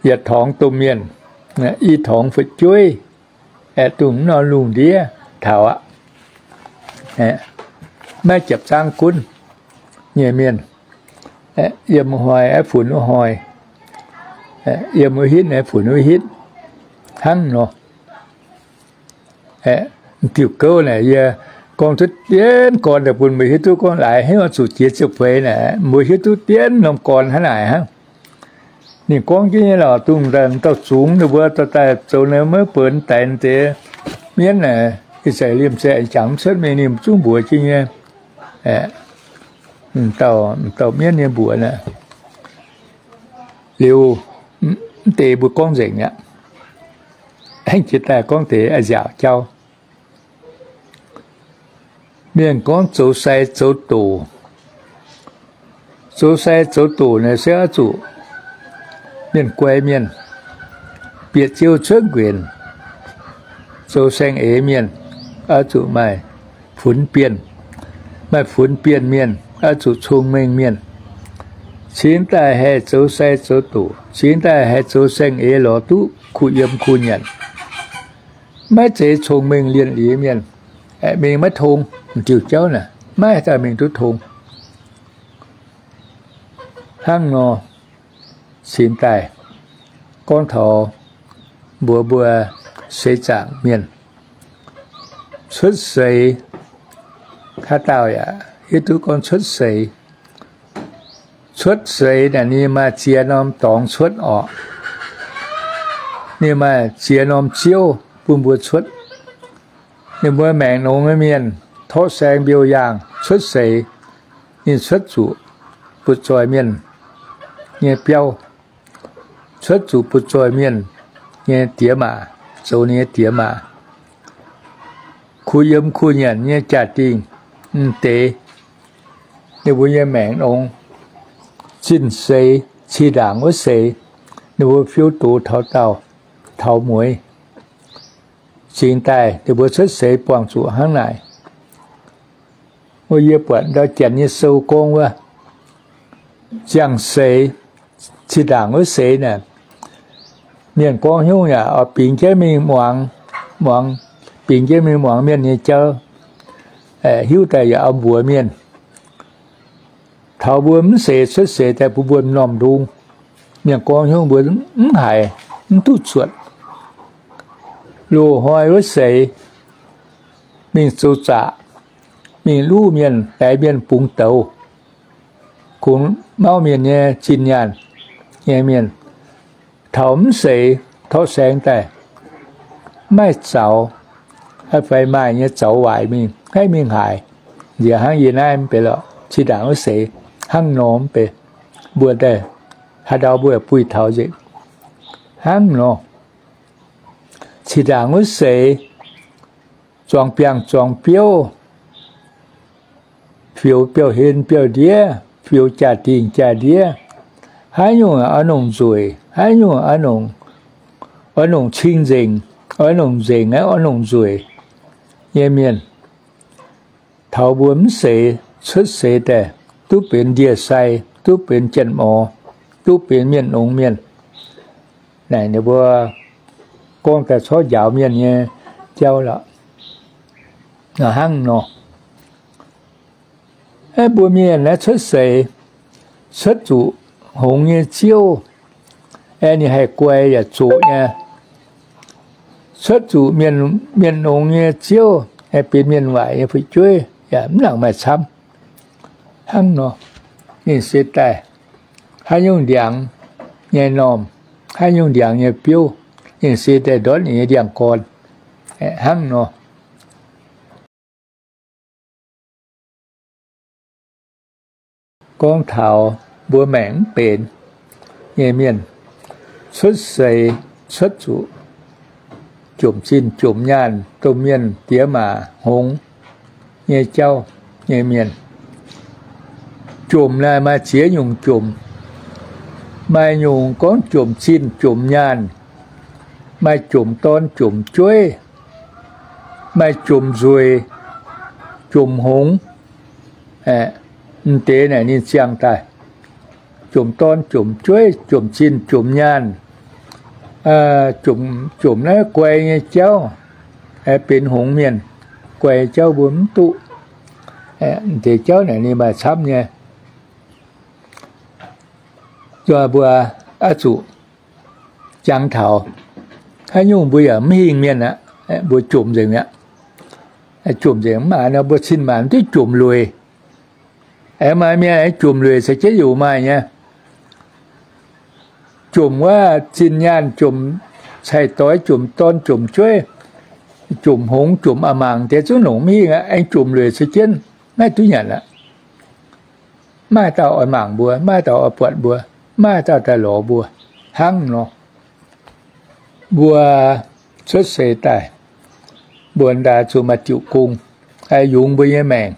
yietc torngx domh mienh, i torngx fu'jueiv, aengx dongh mv norm lungh ndiev taux aqv. maiv japc zaangv gunv nyei mienh, yiem wuov hnoi aeqv, funx wuov hnoi, yiem wuov hitv aeqv, funx wuov hitv, hnangv nor. Diuh gouv naaic yie gorngv duqv diemv gorn daaih bun mbuo hiuv duqv gorngv laaix hingv oix zuqc jiex ziepc feix naaic, mbuo hiuv duqv diemv norm gorn hnangv naaic hnangv. Ninh gorngv jienv nyei lorqc, dongh dauh zungx ninh mbuo dorh daaih zoux naaiv maiv benx daix deix mienv naaic, ih zanc liemh zeih jangx mv cuotv mingh, ninh zungv mbuox jienv nyei. Dauh, dauh mienv nyei mbuox naaic. Liuz, mv deix mbuo gorngv nzengc aqv. Aengx jiex daaih gorngv deix a'nziaauc jauv. Mienh gorngv zoux sai zoux doqc. Zoux sai zoux doqc naaic se oix zuqc mienh guai mienh, bieqc ziouv cuotv nquenc, zoux saeng-eix mienh, oix zuqc maaih funx bienh. Maaih funx bienh mienh oix zuqc cong-mengh mienh. Cingx daaih haih zoux sai zoux doqc, cingx daaih haih zoux saeng-eix lorz duqv kuh yiem kuh nyanc. Maiv zeiz cong-mengh lienh liez mienh, mingh maiv tong. Diuh jauv naaic maiv daaih mingh duqv tong. Hnangv nor, cingx daaih gorngv taux mbuox mbuo seix zaangc mienh cuotv seix, haaix dauh yaac hiuv duqv gorngv cuotv seix. Cuotv seix naaic ninh maaih ziex norm dorngx cuotv orqc. Ninh maaih ziex norm ziouv bun mbuo cuotv. Ninh mbuo maengc nongx mienh torqv saeng mbiouh yaangh cuotv seix, ninh cuotv zuqc butv-zoih mienh nyei biauv, cuotv zuqc butv-zoih mienh nyei diex maac, zoux ninh nyei diex maac. Kuh yiem kuh nyanc nyei jaa-dingh m'deix, ninh mbuo nyei maengc nongx zinh seix, cih ndaangc wuov seix, ninh mbuo fiou doz taux daauh, taux mueiz. Cingx daaih ninh mbuo cuotv seix buangh zuqc hnangv naaic. Wuov yie buatc ndau janx nyei sou gorngv wuov, ziangh seix, cih ndaangc wuov seix naaic, mienh gorngv hnyouv yaac oix bingx jienv mingh muangx, muangx, bingx jienv mingh muangx mienh nyei jauv, hiuv daaih yaac oix mbuox mienh. Taux mbuo mv seix cuotv seix daaih bun mbuo m'normh ndung, mienh gorngv hnyouv mbuo mv haiz, mv duqv cuotv. Loz-hnoi wuov seix mingh zoux zaqc, mingh luv mienh, daix mienh bungx douz, kungx mauv mienh nyei zinh nyaanh nyei mienh, taux mv seix torqv saeng daaih, mv maaih zaux, fai maaih nyei zaux waaic mingh, maiv mingh haaix. Nziex hnangv yie naaiv mv benx lorqc, cih ndaangc wuov seix hnangv nor mv benx. Mbuo daaih haaix ndau mbuo yaac buih taux nzengc hnangv nor. Cih ndaangc wuov seix zuangx biangh zuangx biouv, fioux biauv-hlen biauv-ndiev, fioux jaa-dingh jaa-ndiev, haaix nyungc oix nongc nzueic, haaix nyungc oix nongc cing-nzengc, oix nongc nzengc aqv, oix nongc nzueic nyei mienh, taux mbuo mv seix cuotv seix daaih, duqv benx ndie-sai, duqv benx janx-mor, duqv benx mienh nongx mienh. Naaic ninh mbuo gorngv daaih corc njaaux mienh nyei jauv lorqc. Hnangv nor, mbuo mienh naaiv cuotv seix, cuotv zuqc hngongx nyei ziouv, aengx ninh haih guai yaac zoqc nyei. Cuotv zuqc mienh, mienh nongx nyei ziouv, aengx benx mienh waaic nyei fu'jueiv yaac mv nangc maaih camv. Hnangv nor, ninh se daaih haaix nyungc ndiangx nyei normh, haaix nyungc ndiangx nyei biouv, ninh se daaih ndortv ninh nyei ndiangx-gorn. Hnangv nor, gorngv taux mbuo maengc mv benx nyei mienh, cuotv seix cuotv zuqc jomc zinh jomc nyaanh, domh mienh diex maac hngongx nyei jauv nyei mienh. Jomc naaiv maaih ziex nyungc jomc. Maaih nyungc gorngv jomc zinh jomc nyaanh, maaih jomc dorn jomc jueiv, maaih jomc nzueic, jomc hngongx. M'deix naaic ninh ziangh daaih, jomc dorn jomc jueiv, jomc zinh jomc nyaanh, jomc naaiv guai nyei jauv, benx hngongx mienh, guai jauv mbuo mv duqv. Deix jauv naaic ninh maaih camv nyei. Nzoih mbuo oix zuqc jangx taux. Haaix nyungc mbuo yaac mv hingh mienh aqv, mbuo jomc nzengc mi'aqv. Jomc nzengc mv baac nor mbuo cin maanc duqv jomc lueic. Aengx maaih mienh aengx jomc lueic caux jienv yaac maaih nyei. Jomc wuov zinh nyaanh, jomc cai-doix, jomc dorn, jomc jueiv, jomc hngongx, jomc a'maangc deix zungv longc mv hingh aqv, aengx jomc lueic caux jienv maiv duqv nyanc aqv. Maiv maaih dauh oix mangc mbuo, maiv maaih dauh oix buatc mbuo, maiv maaih dauh daaih lorz mbuo hnangv nor. Mbuo cuotv seix daaih, mbuo ndaaih zuqc maaih diuc gong, haih yungz mbuo nyei maengc,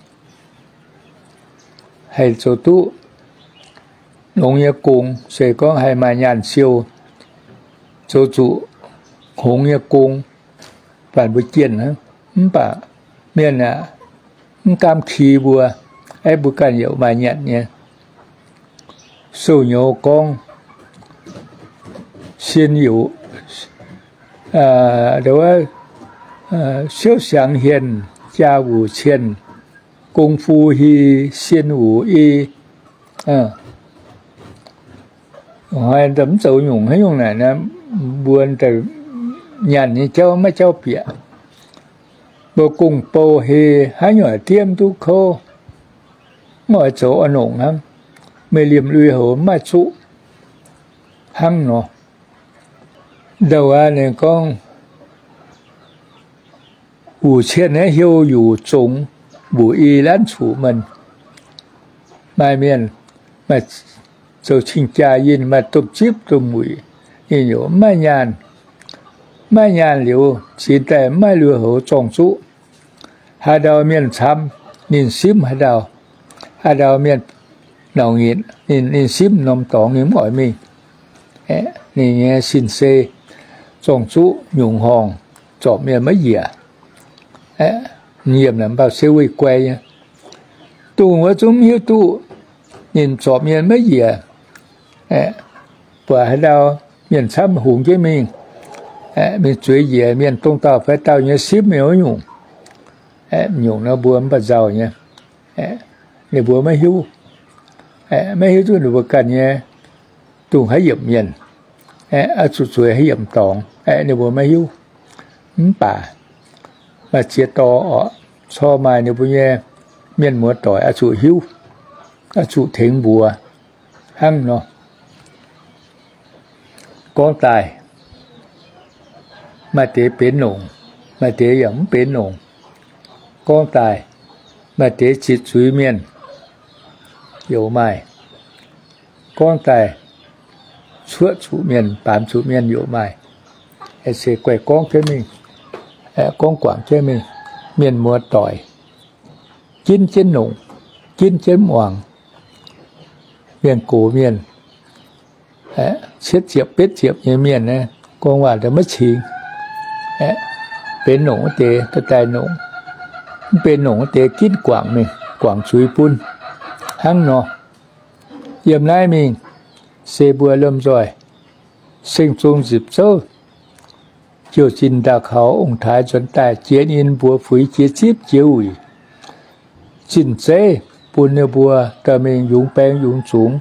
haih zoux duqv longx nyei gong, se gorngv haih maaih nyaanh siou, zoux zuqc hngongx nyei gong, baac mbuo jienh hnangv. Mv baac mienh aeqv, mv gaamv ki mbuo, aeqv, mbuo ganh yaac maaih nyanc nyei. Sou-nyouz gorngv, sin yuc, siouv siangx hienh, jaa wuc cienh, gong fu hi, sin wuc i. Hnoi mv zoux nyungc haaix nyungc naaic, mbuo nyanc nyei jauv maiv jauv bieqc. Mbuo gong-bou hei haaix nyungc diev mv duqv kouv, mv oix zoux oix nongc hnangv. Meih liemh lui-houx mv maaih zuqv hnangv nor. Ndouh aqv, ninh gorngv, wuc cienh naaiv hiuv yuc zongx, mbuoqc i lanv cuqc menh. Maaih mienh maaih zoux cing-jaa yinh, maaih domh zipv domh wuic, ninh yaac mv maaih nyaanh. Mv maaih nyaanh liuz, zinx daaih mv maaih lui-houx zorng-zuqv. Haaix ndau mienh camv, ninh simv haaix ndau. Haaix ndau mienh nauc nyitc, ninh simv norm dorngx, ninh mv oix mingh. Ninh nyei sin-sei zorng-zuqv nyungc horngh, zorpc mienh maiv njiec. Yiem naaic mbauh se weih guai nyei. Dongh wuov zungv mv hiuv duqv, ninh zorpc mienh maiv njiec. Buatc haaix ndau mienh camv hungx jienv mingh, mingh zueiz njiec mienh dongh dauh fai dauh nyei simv mingh wuov nyungc. Nyungc nor mbuo mv baac nzauh nyei. Ninh mbuo maiv hiuv, maiv hiuv duqv ninh mbuo ganh nyei dongh haaix yiemc mienh, oix zuqc zueiz haaix yiemc dorngx, ninh mbuo maiv hiuv. Mv baac maaih ziex dorh orqc, corc maaih ninh mbuo nyei mienh muoz-doic oix zuqc hiuv, oix zuqc tengx mbuox hnangv nor. Gorngv daaih, maaih deix benx longc, maaih deix yaac mv benx longc. Gorngv daaih, maaih deix zitc zuiz mienh, youc maaih. Gorngv daaih, cuoqv zuqc mienh, baamz zuqc mienh youc maaih. Se guaih gorngv jienv mingh, gorngv guangc jienv mingh, mienh muoz-doic, ginv jienv longc, ginv jienv muangx. Mienh gox mienh, cietv ziepc betv ziepc nyei mienh, gorngv waac maiv cingx. Benx longc wuov deix daaih longc, mv benx longc wuov deix ginv guangc mingh, guangc zuiz bun hnangv nor. Yiem naaiv mingh se mbuo lomh nzoih Seng-Zong Nzipc Zouv, jouh zinh ndaauh kaux ong-taaix nzuonx daaih jiex nyinh mbuox fuix jiex zipv jiex wuic zinh zeiv bun ninh mbuo dorh mingh yungz baeng yungz zungx,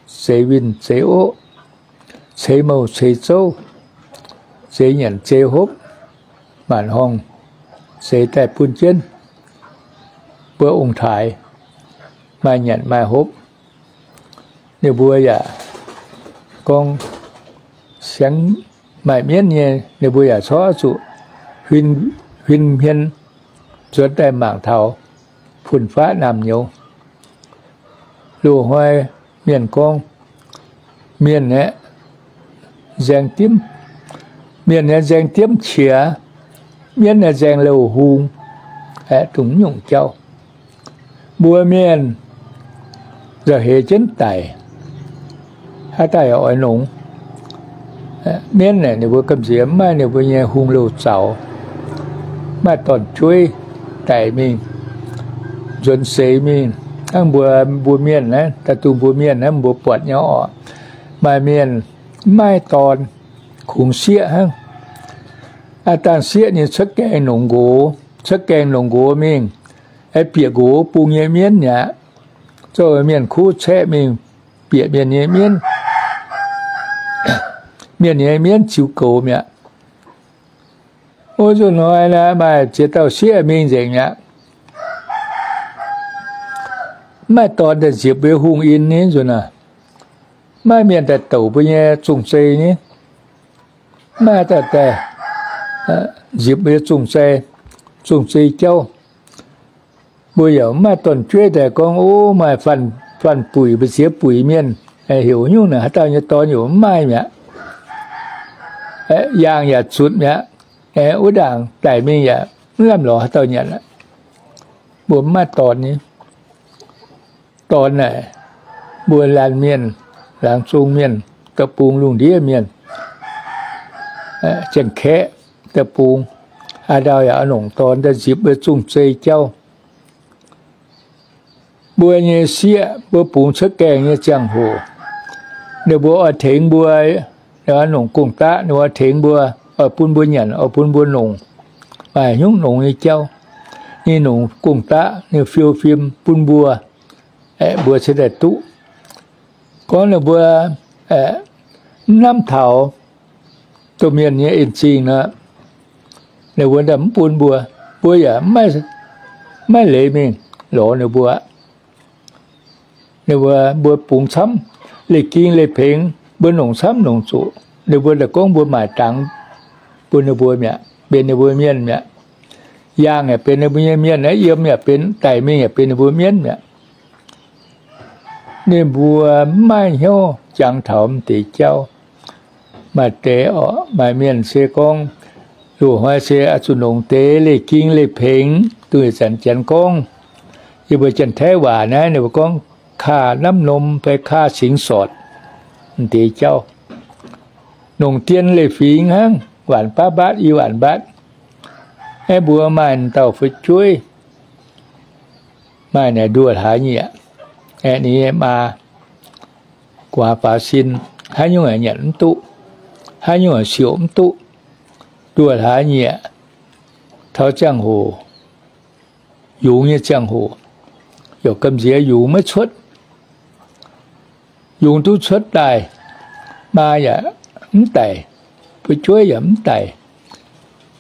zeix winh zeix oqv, ceix mouh ceix zouv, zeix nyanc zeix hopv, maanc horngh zeix daaih bun jienv mbuo ong-taaix maaih nyanc maaih hopv. Ninh mbuo yaac gorngv siangx maaih mienv nyei, ninh mbuo yaac corc zuqc huin hmien nzuonx daaih mangc taux fun-faqv naamh nyouz. Loz-hnoi mienh gorngv, mienh aeqv, nzaeng diemv, mienh aeqv, nzaeng diemv qiex, mienv aeqv, nzaeng louh hung, aeqv, dongh nyungc jauv. Mbuo mienh nzauh heix jienv daic, haaix daaih yaac oix longx. Mienv aeqv, ninh mbuo gamh nziex mv maaih ninh mbuo nyei hung louh zaux, maaih dorn-jueiv daic mingh, nzuonx seix mingh. Hnangv mbuo, mbuo mienh naaiv, daaih dongh mbuo mienh naaiv mbuo buatc nyei orqc. Maaih mienh mv maaih dorn, kungx sieqv hnangv. Aav dangh sieqv ninh cuotv gaengh longc nqox, cuotv gaengh longc nqox mingh, bieqc nqox bung nyei mienv mi'aqv. Zorqv mienh kuv caeqv mingh bieqc mienh nyei mienv. Mienh nyei mienv ziux goux mi'aqv. Wuov nzunc hnoi naaiv maaih ziex dauh sieqv mingh nzengc mi'aqv. Mv maaih dorn daaih nziepc mbuo hungh in nyei nzunc aac. Mv maaih mienh daaih douc mbuo nyei zong-zei nyei. Mv maaih dauh daaih nziepc mbuo nyei zong-zei, zong-zei jauv. Mbuo yaac mv maaih dorn-jueiv daaih gorngv, o, maaih fanh buic, mbu'ziex buic mienh, heuc nyungc naaic haaix dauh nyei dorn yaac mv maaih mi'aqv. Yaangh yaac zutc mi'aqv. Wuov ndaangc daic mingh yaac mv lamh lorz haaix dauh nyanc aqv. Mbuo mv maaih dorn nyei. Dorn naaic, mbuo laanh mienh, laangz zung mienh, deic-bung lungh ndiev mienh, Janx-Kaeqv deic-bung, haaix dauh yaac oix nongc dorn daaih nzipc mbuo zong-zei jauv. Mbuo nyei sieqv, mbuo bungx cuotv gaengh nyei ziangh hoc, ninh mbuo oix tengx mbuo, ninh oix nongc gong-daqv, ninh mbuo oix tengx mbuo, oix bun mbuo nyanc, oix bun mbuo nongc, maaih hnyouv nongx nyei jauv. Ninh nongc gong-daqv, ninh fiou fim bun mbuo, aeqv, mbuo cingx daaih duqv. Gorngv ninh mbuo mv hnamv taux domh mienh nyei en-zingh nor, ninh mbuo ndaaih mv bun mbuo, mbuo yaac maiv leiz mingh lorz ninh mbuo. Ninh mbuo, mbuo bungx camv, leih ging leih pengx, mbuo nongc camv nongc zuqc, ninh mbuo daaih gorngv mbuo maaic dangx bun ninh mbuo mi'aqv, benx ninh mbuo mienh mi'aqv. Yaangh yaac benx ninh mbuo nyei mienh, yiem yaac benx, daic mingh yaac benx ninh mbuo mienv mi'aqv. Ninh mbuo mv maaih hnyouv jangx taux m'deix jauv. Maaih deix oc, maaih mienh se gorngv, loz-hnoi se oix zuqc nongc deix leih ging leih pengx, dongh ih zanc Janx gorngv, yie mbuo Janx-Taiv waac naaiv ninh mbuo gorngv ค่าน้ำนม fai ค่าสินสอด m'deix jauv. Nongc dien leih fingx hnangv, waanc baav mbatv i waanc mbatv. Aeqv, mbuo maaih dauh fu'jueiv, maaih naaic nduoh hlaax nyieqc, aeqv, ninh nyei maa guaax faaux sin, haaix nyungc yaac nyanc mv duqv, haaix nyungc yaac siouc mv duqv. Nduoh hlaax nyieqc, taux ziangh hoc, yungz nyei ziangh hoc, yaac gamh nziex yungz maiv cuotv. Yungz duqv cuotv daaih, maa yaac mv daic, fu'jueiv yaac mv daic.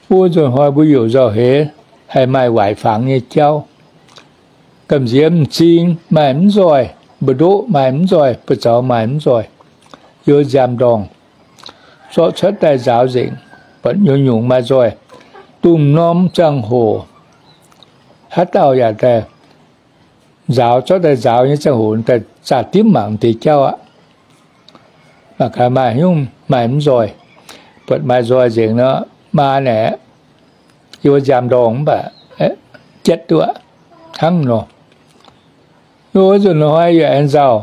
Wuov nzunc hnoi mbuo youc nzauh heix, haih maaih waaic fangx nyei jauv. Gamh nziex m'zing maaih mv nzoih, mbu'ndoqv maaih mv nzoih, buoz-zaux maaih mv nzoih, yiem nziaamv-ndorngh zorqv cuotv daaih nzaaux nzengc, buatc nyungc-nyungc maaih nzoih. Dongh norm ziangh hoc haaix dauh yaac daaih nzaaux, zorqv daaih nzaaux nyei ziangh hoc daaih zaah dimv mangc deix jauv aqv. Mangc gaax maaih hnyouv maaih mv nzoih, buatc maaih nzoih nzengc nor, maa naaic yiem nziaamv-ndorngh mv baac jatv duqv aqv, hnangv nor. Wuov nzunc hnoi yaac aengx nzauh,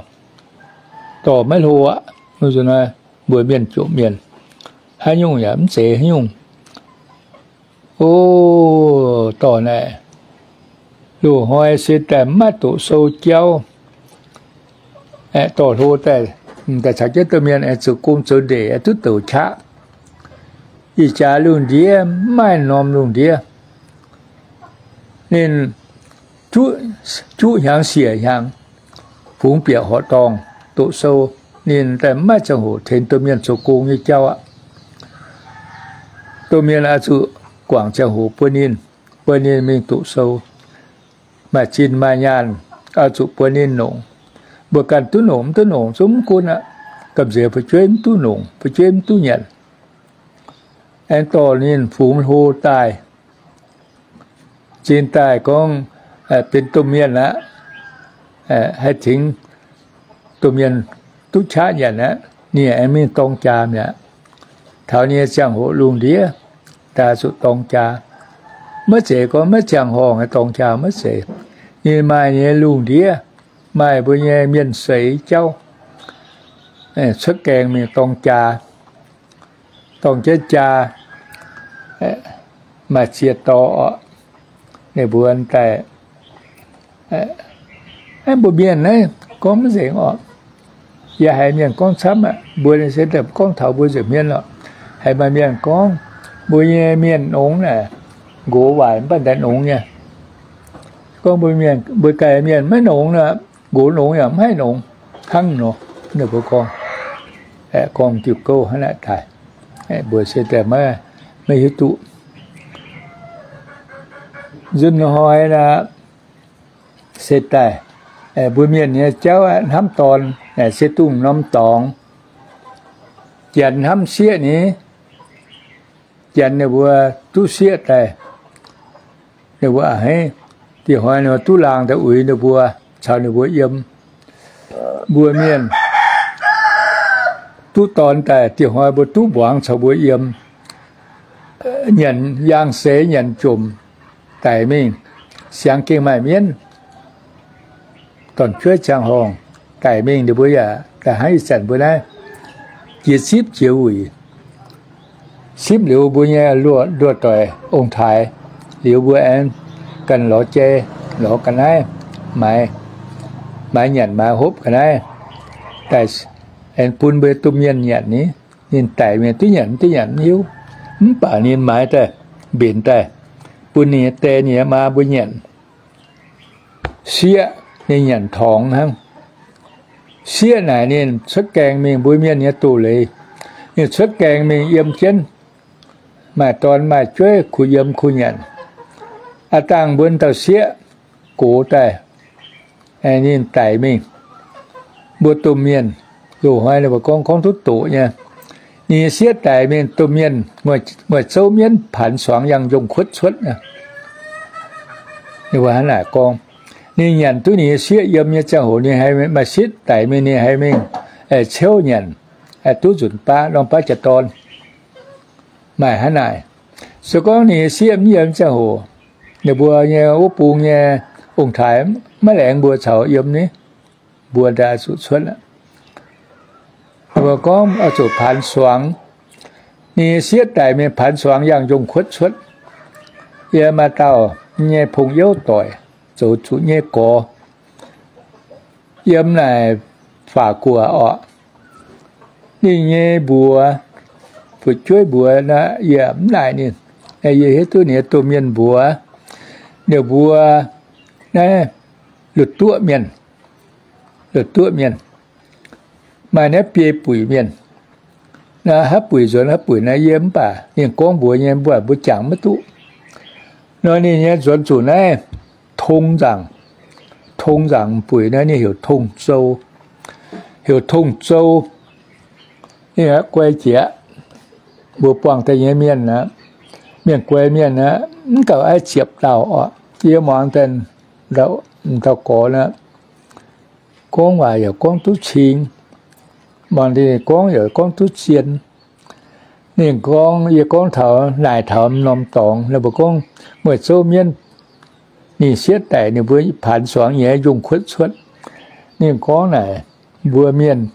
dorh maiv hlo aqv. Wuov nzunc hnoi mbuo mienh jomc mienh, haaix nyungc yaac mv zeiz haaix nyungc. O, dorh naaic, loz-hnoi se daaih mv maaih doqc sou jauv. Aeqv, dorh hlo daaih, daaih caux jienv domh mienh aengx zoux gong zoux ndeic, aengx duqv douc qaqv. Ih jaax lungh ndiev mv maaih norm lungh ndiev. Ninh juqv hnyangx siec hnyangx, fungx bieqc horqc dorngh doqc sou. Ninh daaih mv maaih ziangh hoc tengx domh mienh zoux gong nyei jauv aqv. Domh mienh oix zuqc guangc ziangh hoc bun ninh, bun ninh mingh doqc sou. Maaih zinh maaih nyaanh oix zuqc bun ninh nongc. Mbuo ganh duqv nongc mv duqv nongc zungv mv gunv aqv. Gamh nziex fu'jueiv mv duqv nongc, fu'jueiv mv duqv nyanc. Aengx dorh ninh fungx hlo daaih, zinh daaih gorngv benx domh mienh aqv, haih tengx domh mienh duqv qaqv nyanc aqv. Ninh aengx mingh dorng jaax mi'aqv. Taux ninh nyei ziangh hoc lungh ndiev, daaih zuqc dorng jaax. Maiv zeiz gorngv maiv ziangh horngh dorng jaax, maiv zeiz. Ninh maaih ninh nyei lungh ndiev, maaih mbuo nyei mienh seix jauv, cuotv gaengh mingh dorng jaax. Dorng jienv jaa, maaih ziex dorh oc. Ninh mbuo daaih, mbuo mienh naaiv gorngv mv nzengc oc. Yie haiz mienh gorngv camv aqv. Mbuo se gorngv taux mbuo nzengc mienh oc. Haiz maaih mienh gorngv, mbuo nyei mienh nongx naaic, nqox waaic mv baac daaih nongx nyei. gorngv mbuo mienh, mbuo ganh mienh maiv nongx nor, nqox longx yaac maiv haih nongx hnangv nor. Ninh mbuo gorngv, aeqv, gorngv diuh gouv hnangv naaic daaih, mbuo se daaih maiv, maiv hiuv duqv. Nzunc hnoi naaic se daaih, mbuo mienh nyei jauv hnamv dorn naaic se dongh norm dorngx. Janx hnamv sieqv ni, janx ninh mbuo duqv sieqv daaih, ninh mbuo a'hneiv, dieh hnoi ninh mbuo duqv laangh daaih uix ninh mbuo, caux ninh mbuo yiem. Mbuo mienh duqv dorn daaih, dieh hnoi mbuo duqv mbuangz caux mbuo yiem, nyanc yangh seix nyanc jomc daic mingh, siangx gengh maaih mienv, dorn-jueiv ziangh horngh daic mingh, ninh mbuo yaac daaih hnangv ih zanc mbuo naaiv jiex sipv jiex wuic. Sipv liuz mbuo nyei luoqc, luoqc doic ong-taaix liuz mbuo aengx ganh lorz jai, lorz ga'naaiv, maaiz, maaiz nyanc maaiz hopv ga'naaiv daaih, aengx bun mbuo domh mienh nyanc ni. Ninh daic mingh duqv nyanc mv duqv nyanc mv hiuv. Mv baac ninh maaiz daaih, mbenc daaih, bun ninh nyei die ninh nyei maa mbuo nyanc. Sieqv ninh nyanc torngx hnangv. Sieqv naaic ninh cuotv gaengh mingh, mbuo mienh nyei doz-leiz, ninh cuotv gaengh mingh yiem jienv, maaih dorn maaih jueiv kuh yiem kuh nyanc. Aav dangh mbuo dauh sieqv gox daaih, ninh daic mingh, mbuo domh mienh, loz-hnoi ninh mbuo gorngv, gorngv duqv doqc nyei, ninh nyei sieqv daic mingh, domh mienh, Nguoih Zouv mienv paanx suangx yangh njongh kuotv cuotv. Ninh mbuo hnangv naaic gorngv, ninh nyanc duqv ninh nyei sieqv yiem nyei ziangh hoc, ninh haiz maaih sieqv daic mingh, ninh haiz mingh ciouv nyanc, duqv nzunc baav norm baav jaax dorn. Maaih hnangv naaic. Se gorngv ninh nyei sieqv mv yiem ziangh hoc, ninh mbuo nyei wuov bung nyei ong-taaix maiv laengz mbuo caux yiem ni, mbuo ndaaih zuqc cuotv. Ninh mbuo gorngv oix zuqc paanx suangx. Ninh nyei sieqv daic mingh paanx suangx yangh njongh kuotv cuotv. Yie maaih dauh nyei pong-youv doic zoux zuqc nyei gorx yiem naaic Faac-Guoqv orqc. Ninh nyei mbuox, fu'jueiv mbuox naaiv, yie mv naaic ninh. Yie hiuv duqv ninh nyei domh mienh mbuox, ninh mbuo naaiv luoqc duoqv mienh, luoqc duoqv mienh, maaih naaiv biei buic mienh. Naaiv haaix buic nzuonx haaix buic naaiv yie mv baac ninh gorngv mbuox nyei, mv baac mbuo jangx maiv duqv. Nor ninh nyei nzuonx zuqc naaiv Tong Nzaangc, Tong Nzaangc buic naaiv ninh heuc Tong Zou, heuc Tong Zou. Ninh guai jiex, mbuo buangh daaih nyei mienh aqv, mienh guai mienh aqv, mv gauh aiv ziepc dauh orqc. Yie muangx daaih dauh gorx aqv, gorngv waac yaac gorngv duqv cing, muangx daaih gorngv yaac gorngv duqv zien. Ninh gorngv, yie gorngv taux naaic taux norm dorngx, ninh mbuo gorngv Nguoih Zouv mienv, ninh sieqv daic ninh mbuo paanx suangx nyei njongh kuotv cuotv. Ninh gorngv naaic mbuo mienh,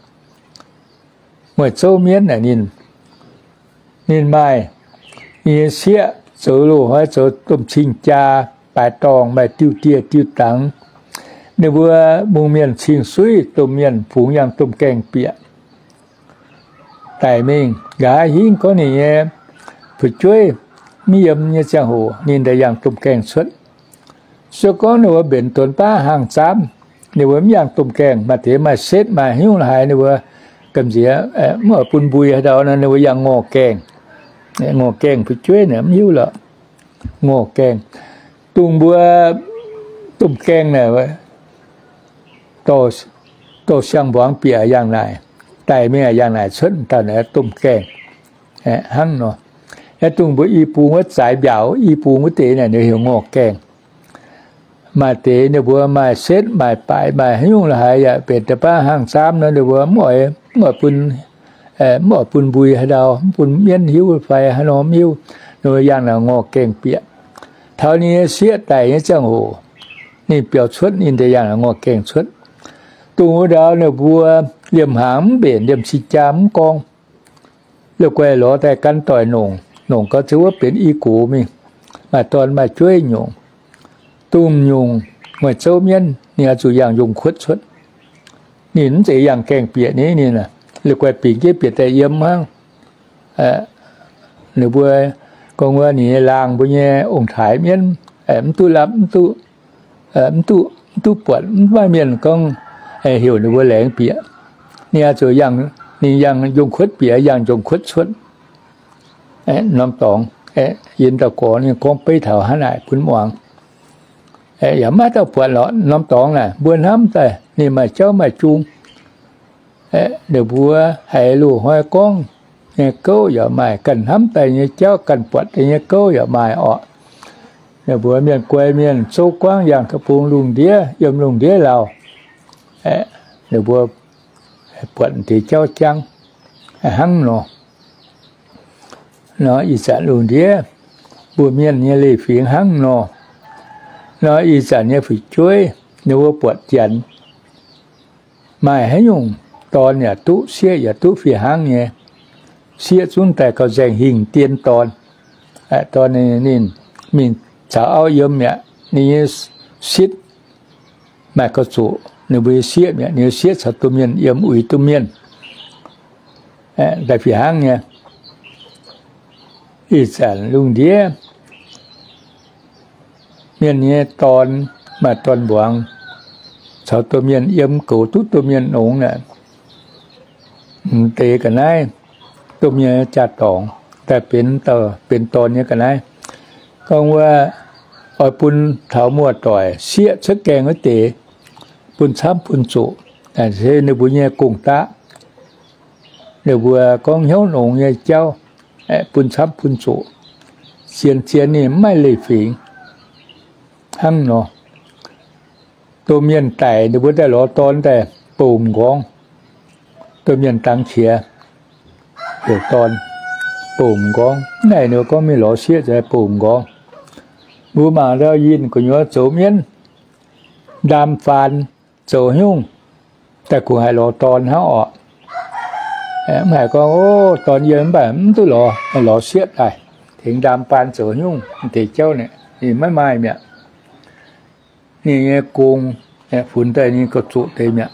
Nguoih Zouv mienv naaic ninh, ninh maaih, ninh nyei sieqv zoux loz-hnoi zoux domh cing-jaa, baaix dorngh maaih diuh dieh diuh dangx. Ninh mbuo mungh mienh cing-suiv, domh mienh fungx yangh domh gaengh bieqc daic mingh. Nqa'haav hingv gorngv ninh nyei fu'jueiv mv yiem nyei ziangh hoc ninh daaih yangh domh gaengh cuotv. Se gorngv ninh mbuo mbenc donx baav hang zaamv, ninh mbuo mv yangh domh gaengh, maaih deix maaih setv maaih haaix nyungc haaix, ninh mbuo gamh nziex mv oix bun mbui haaix ndau nor, ninh mbuo yangh ngorh gaengh. Ngorh gaengh fu'jueiv naaic mv hiuv lorqc. Ngorh gaengh, dongh mbuo domh gaengh naaic, dorh siang-mbuangz bieqc yangh naaic, daic mingh yangh naaic cuotv, dauh naaic domh gaengh hnangv nor. Aeqv, dongh mbuo i bung wuov zaaix mbiaauc i bung wuov deix naaic ninh heuc ngorh gaengh. Maaih deix ninh mbuo maaih setv maaih baaix maaih haaix nyungc la'haaix yaac mbenc deix baav hang zaamv nor, ninh mbuo mv oix, mv oix bun, mv oix bun mbui haaix ndau, mv bun mienv hiuv fai haaix nor mv hiuv, ninh mbuo yangh naaic ngorh gaengh bieqc. Taux ninh nyei sieqv daic nyei ziangh hoc, ninh biaux cuotv ninh deix yangh naaic ngorh gaengh cuotv. Dongh wuov ndau ninh mbuo liemh hnaangx mv mbenc, liemh cing-jaa mv gorngv, la'guaih lorz daaih gan doic nongc, nongc gau ziouc wuov benx i gox mingh, maaih dorn maaih jueiv nyungc. Dongh nyungc Nguoih Zouv mienv ninh oix zuqc yangh njongh kuotv cuotv. Ninh mv zeiz yangh gaengh bieqc ni, ninh la'guaih bingx jienv bieqc daaih yiem hnangv. Ninh mbuo gorngv wuov ninh nyei laangh mbuo nyei ong-taaix mienv, mv duqv lapv mv duqv, mv duqv buatc, mv maaih mienh gorngv heuc ninh mbuo laengz bieqc. Ninh oix zuqc yangh, ninh yangh njongc kuotv bieqc, yangh njongc kuotv cuotv. Norm dorngx, yiem dauh gorx ninh gorngv beiv taux hnangv naaic bun muangx. Yaac maiv dauh buatc lorqc. Norm dorngx naaic mbuo hnamv daaih ninh maaih jauv maaih jung. Ninh mbuo haiz loz-hnoi gorngv nyei gouv yaac maaih, ganh hnamv daaih nyei jauv, ganh buatc daaih nyei gouv yaac maaih orqc. Ninh mbuo mienh guai mienh zouv guangv yangh ga'bung lungh ndiev, yiem lungh ndiev lauh. Ninh mbuo buatc deix jauv jangv hnangv nor. Nor ih zanc lungh ndiev mbuo mienh nyei leiz-fingx hnangv nor. Nor ih zanc nyei fu'jueiv ninh mbuo buatc janx maaih haaix nyungc dorn yaac duqv, sieqv yaac duqv fih hnangv nyei. Sieqv zungv daaih gauh nzaeng hingh dien dorn. Dorn ninh mingh caux auv yiem mi'aqv, ninh nyei sitv maaih gauh zuqc ninh mbuo nyei sieqv mi'aqv. Ninh nyei sieqv caux domh mienh yiem, uix domh mienh daaih fih hnangv nyei. Ih zanc lungh ndiev mienh nyei dorn maaih dorn-mbuangz caux domh mienh yiem, goux duqv domh mienh nongx naaic, m'deix ga'naaiv, domh mienh nyei jaa-dorngx daaih benx, benx dorn nyei ga'naaiv. Gorngv wuov, oix bun taux muoz-doic sieqv cuotv gaengh wuov deix, bun camv bun zuqc, se ninh mbuo nyei gong-daqv. Ninh mbuo gorngv hnyouv nongx nyei jauv, bun camv bun zuqc, zien-zien ninh mv maaih leiz-fingx hnangv nor. Domh mienh daic ninh mbuo daaih lorz dorn daaih bouc m'nqorngv. Domh mienh dangx qiex heuc dorn bouc m'nqorngv. Naaiv ninh mbuo gorngv mingh lorz sieqv daaih bouc m'nqorngv. Mbuo mangc ndau yinh gu'nyuoz zoux mienv, ndaam faan, zoux haaix nyungc daaih kungx haih lorz dorn hnangv orqc. Mv haiz gorngv, o, dorn yie mv baac mv duqv lorz, lorz sieqv daaih, tengx ndaam faan zoux haaix nyungc deix jauv naaic, ninh maiv maaih mi'aqv. Ninh nyei gong funx daaih ninh gauh zuqc deix mi'aqv.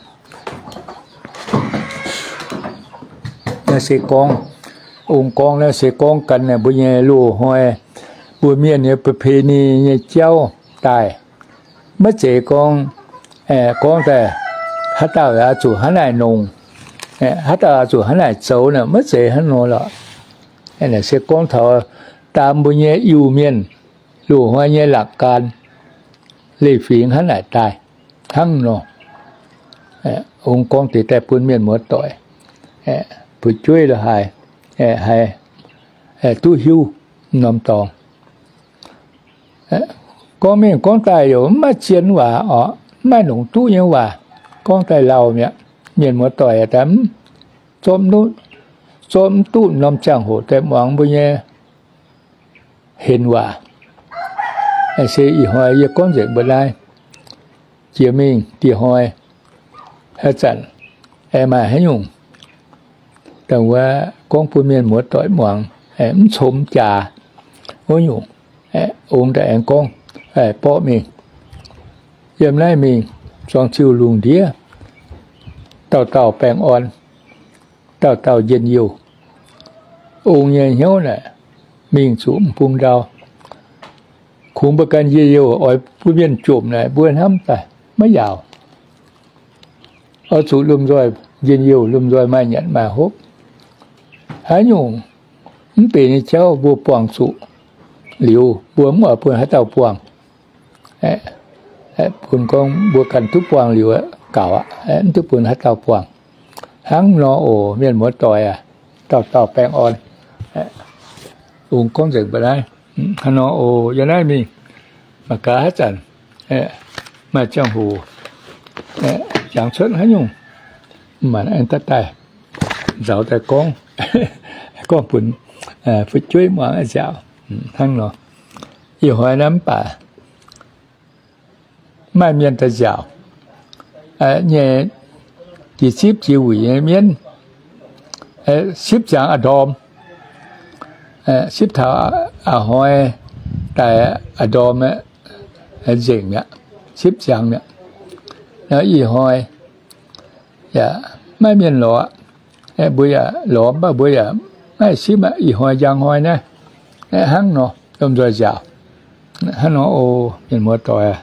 Naaiv se gorngv, ong gorngv naaiv se gorngv gan naaic mbuo nyei loz-hnoi, mbuo mienh nyei ประเพณี nyei jauv daaih. Maiv zeiz gorngv, gorngv daaih haaix dauh oix zuqc hnangv naaic nongc, haaix dauh oix zuqc hnangv naaic zoux naaic, maiv zeiz hnangv nor lorqc. Naaic se gorngv taux daam mbuo nyei Iu-Mienh loz-hnoi nyei หลักการ, leiz-fingx hnangv naaic daaih hnangv nor. Ong gorngv deix daaih bun mienh muoz-doic, fu'jueiv la'haaix, haih duqv hiuv norm dorngx. Gorngv mingh gorngv daaih yaac mv maaih zien waac orqc, mv maaih longc duqv nyei waac. Gorngv daaih lauh mi'aqv. Mienh muoz-doic daaih mv, zorqv mv duqv norm ziangh hoc daaih muangx mbuo nyei henc waac. Se ih hnoi yie gorngv nzengc mbuo naaiv. Jiex mingh dieh hnoi, haaix zanc aengx maaih haaix nyungc dongh wuov gorngv bun mienh muoz-doic muangx, mv com jaax wuov nyungc, ong daaih aengx gorngv, borqv mingh. Yiem naaiv mingh zuangx ziuh lungh ndiev, dauh dauh baengh orn, dauh dauh njien-youh. Ong nyei hnyouv naaic mingh zuqc m'bung ndau. Kungx mbuo ganh njien-youh oix bun mienh jomc naaic mbuo hnamv daaih maiv yaauc. Oix zuqc lomh nzoih njien-youh, lomh nzoih maaih nyanc maaih hopv. Haaix nyungc mv benx nyei jauv mbuo buangh zuqc liuz, mbuo mv oix bun haaix dauh buangh. Bun gorngv mbuo ganh duqv buangh liuz gaux aqv, mv duqv bun haaix dauh buangh. Hnangv nor oc, mienh muoz-doic aac, dauh dauh baengh orn. Ong gorngv nzengc mbuo naaiv. Hnangv nor oc, yiem naaiv mingh mangc gaax haaix zanc maaih ziangh hoc jangx cuotv haaix nyungc, maanc aengx daaih nzauz daaih gorngv, gorngv bun fu'jueiv muangx nziaauc. Hnangv nor, ih hnoi naaiv mv baac maaih mienh daaih nziaauc nyei, jiex zipv jiex wuic nyei mienv, sipv ziangx a'ndorm, sipv taux a'hnoi daaih a'ndorm nzengc mi'aqv, sipv ziangx mi'aqv. Ih hnoi yaac maiv mienh lorz, mbuo yaac lorz mv baac mbuo yaac maiv sipv aqv. Ih hnoi njang hnoi naaiv, hnangv nor lomh nzoih nziaauc. Hnangv nor oc, mienh muoz-doic aac,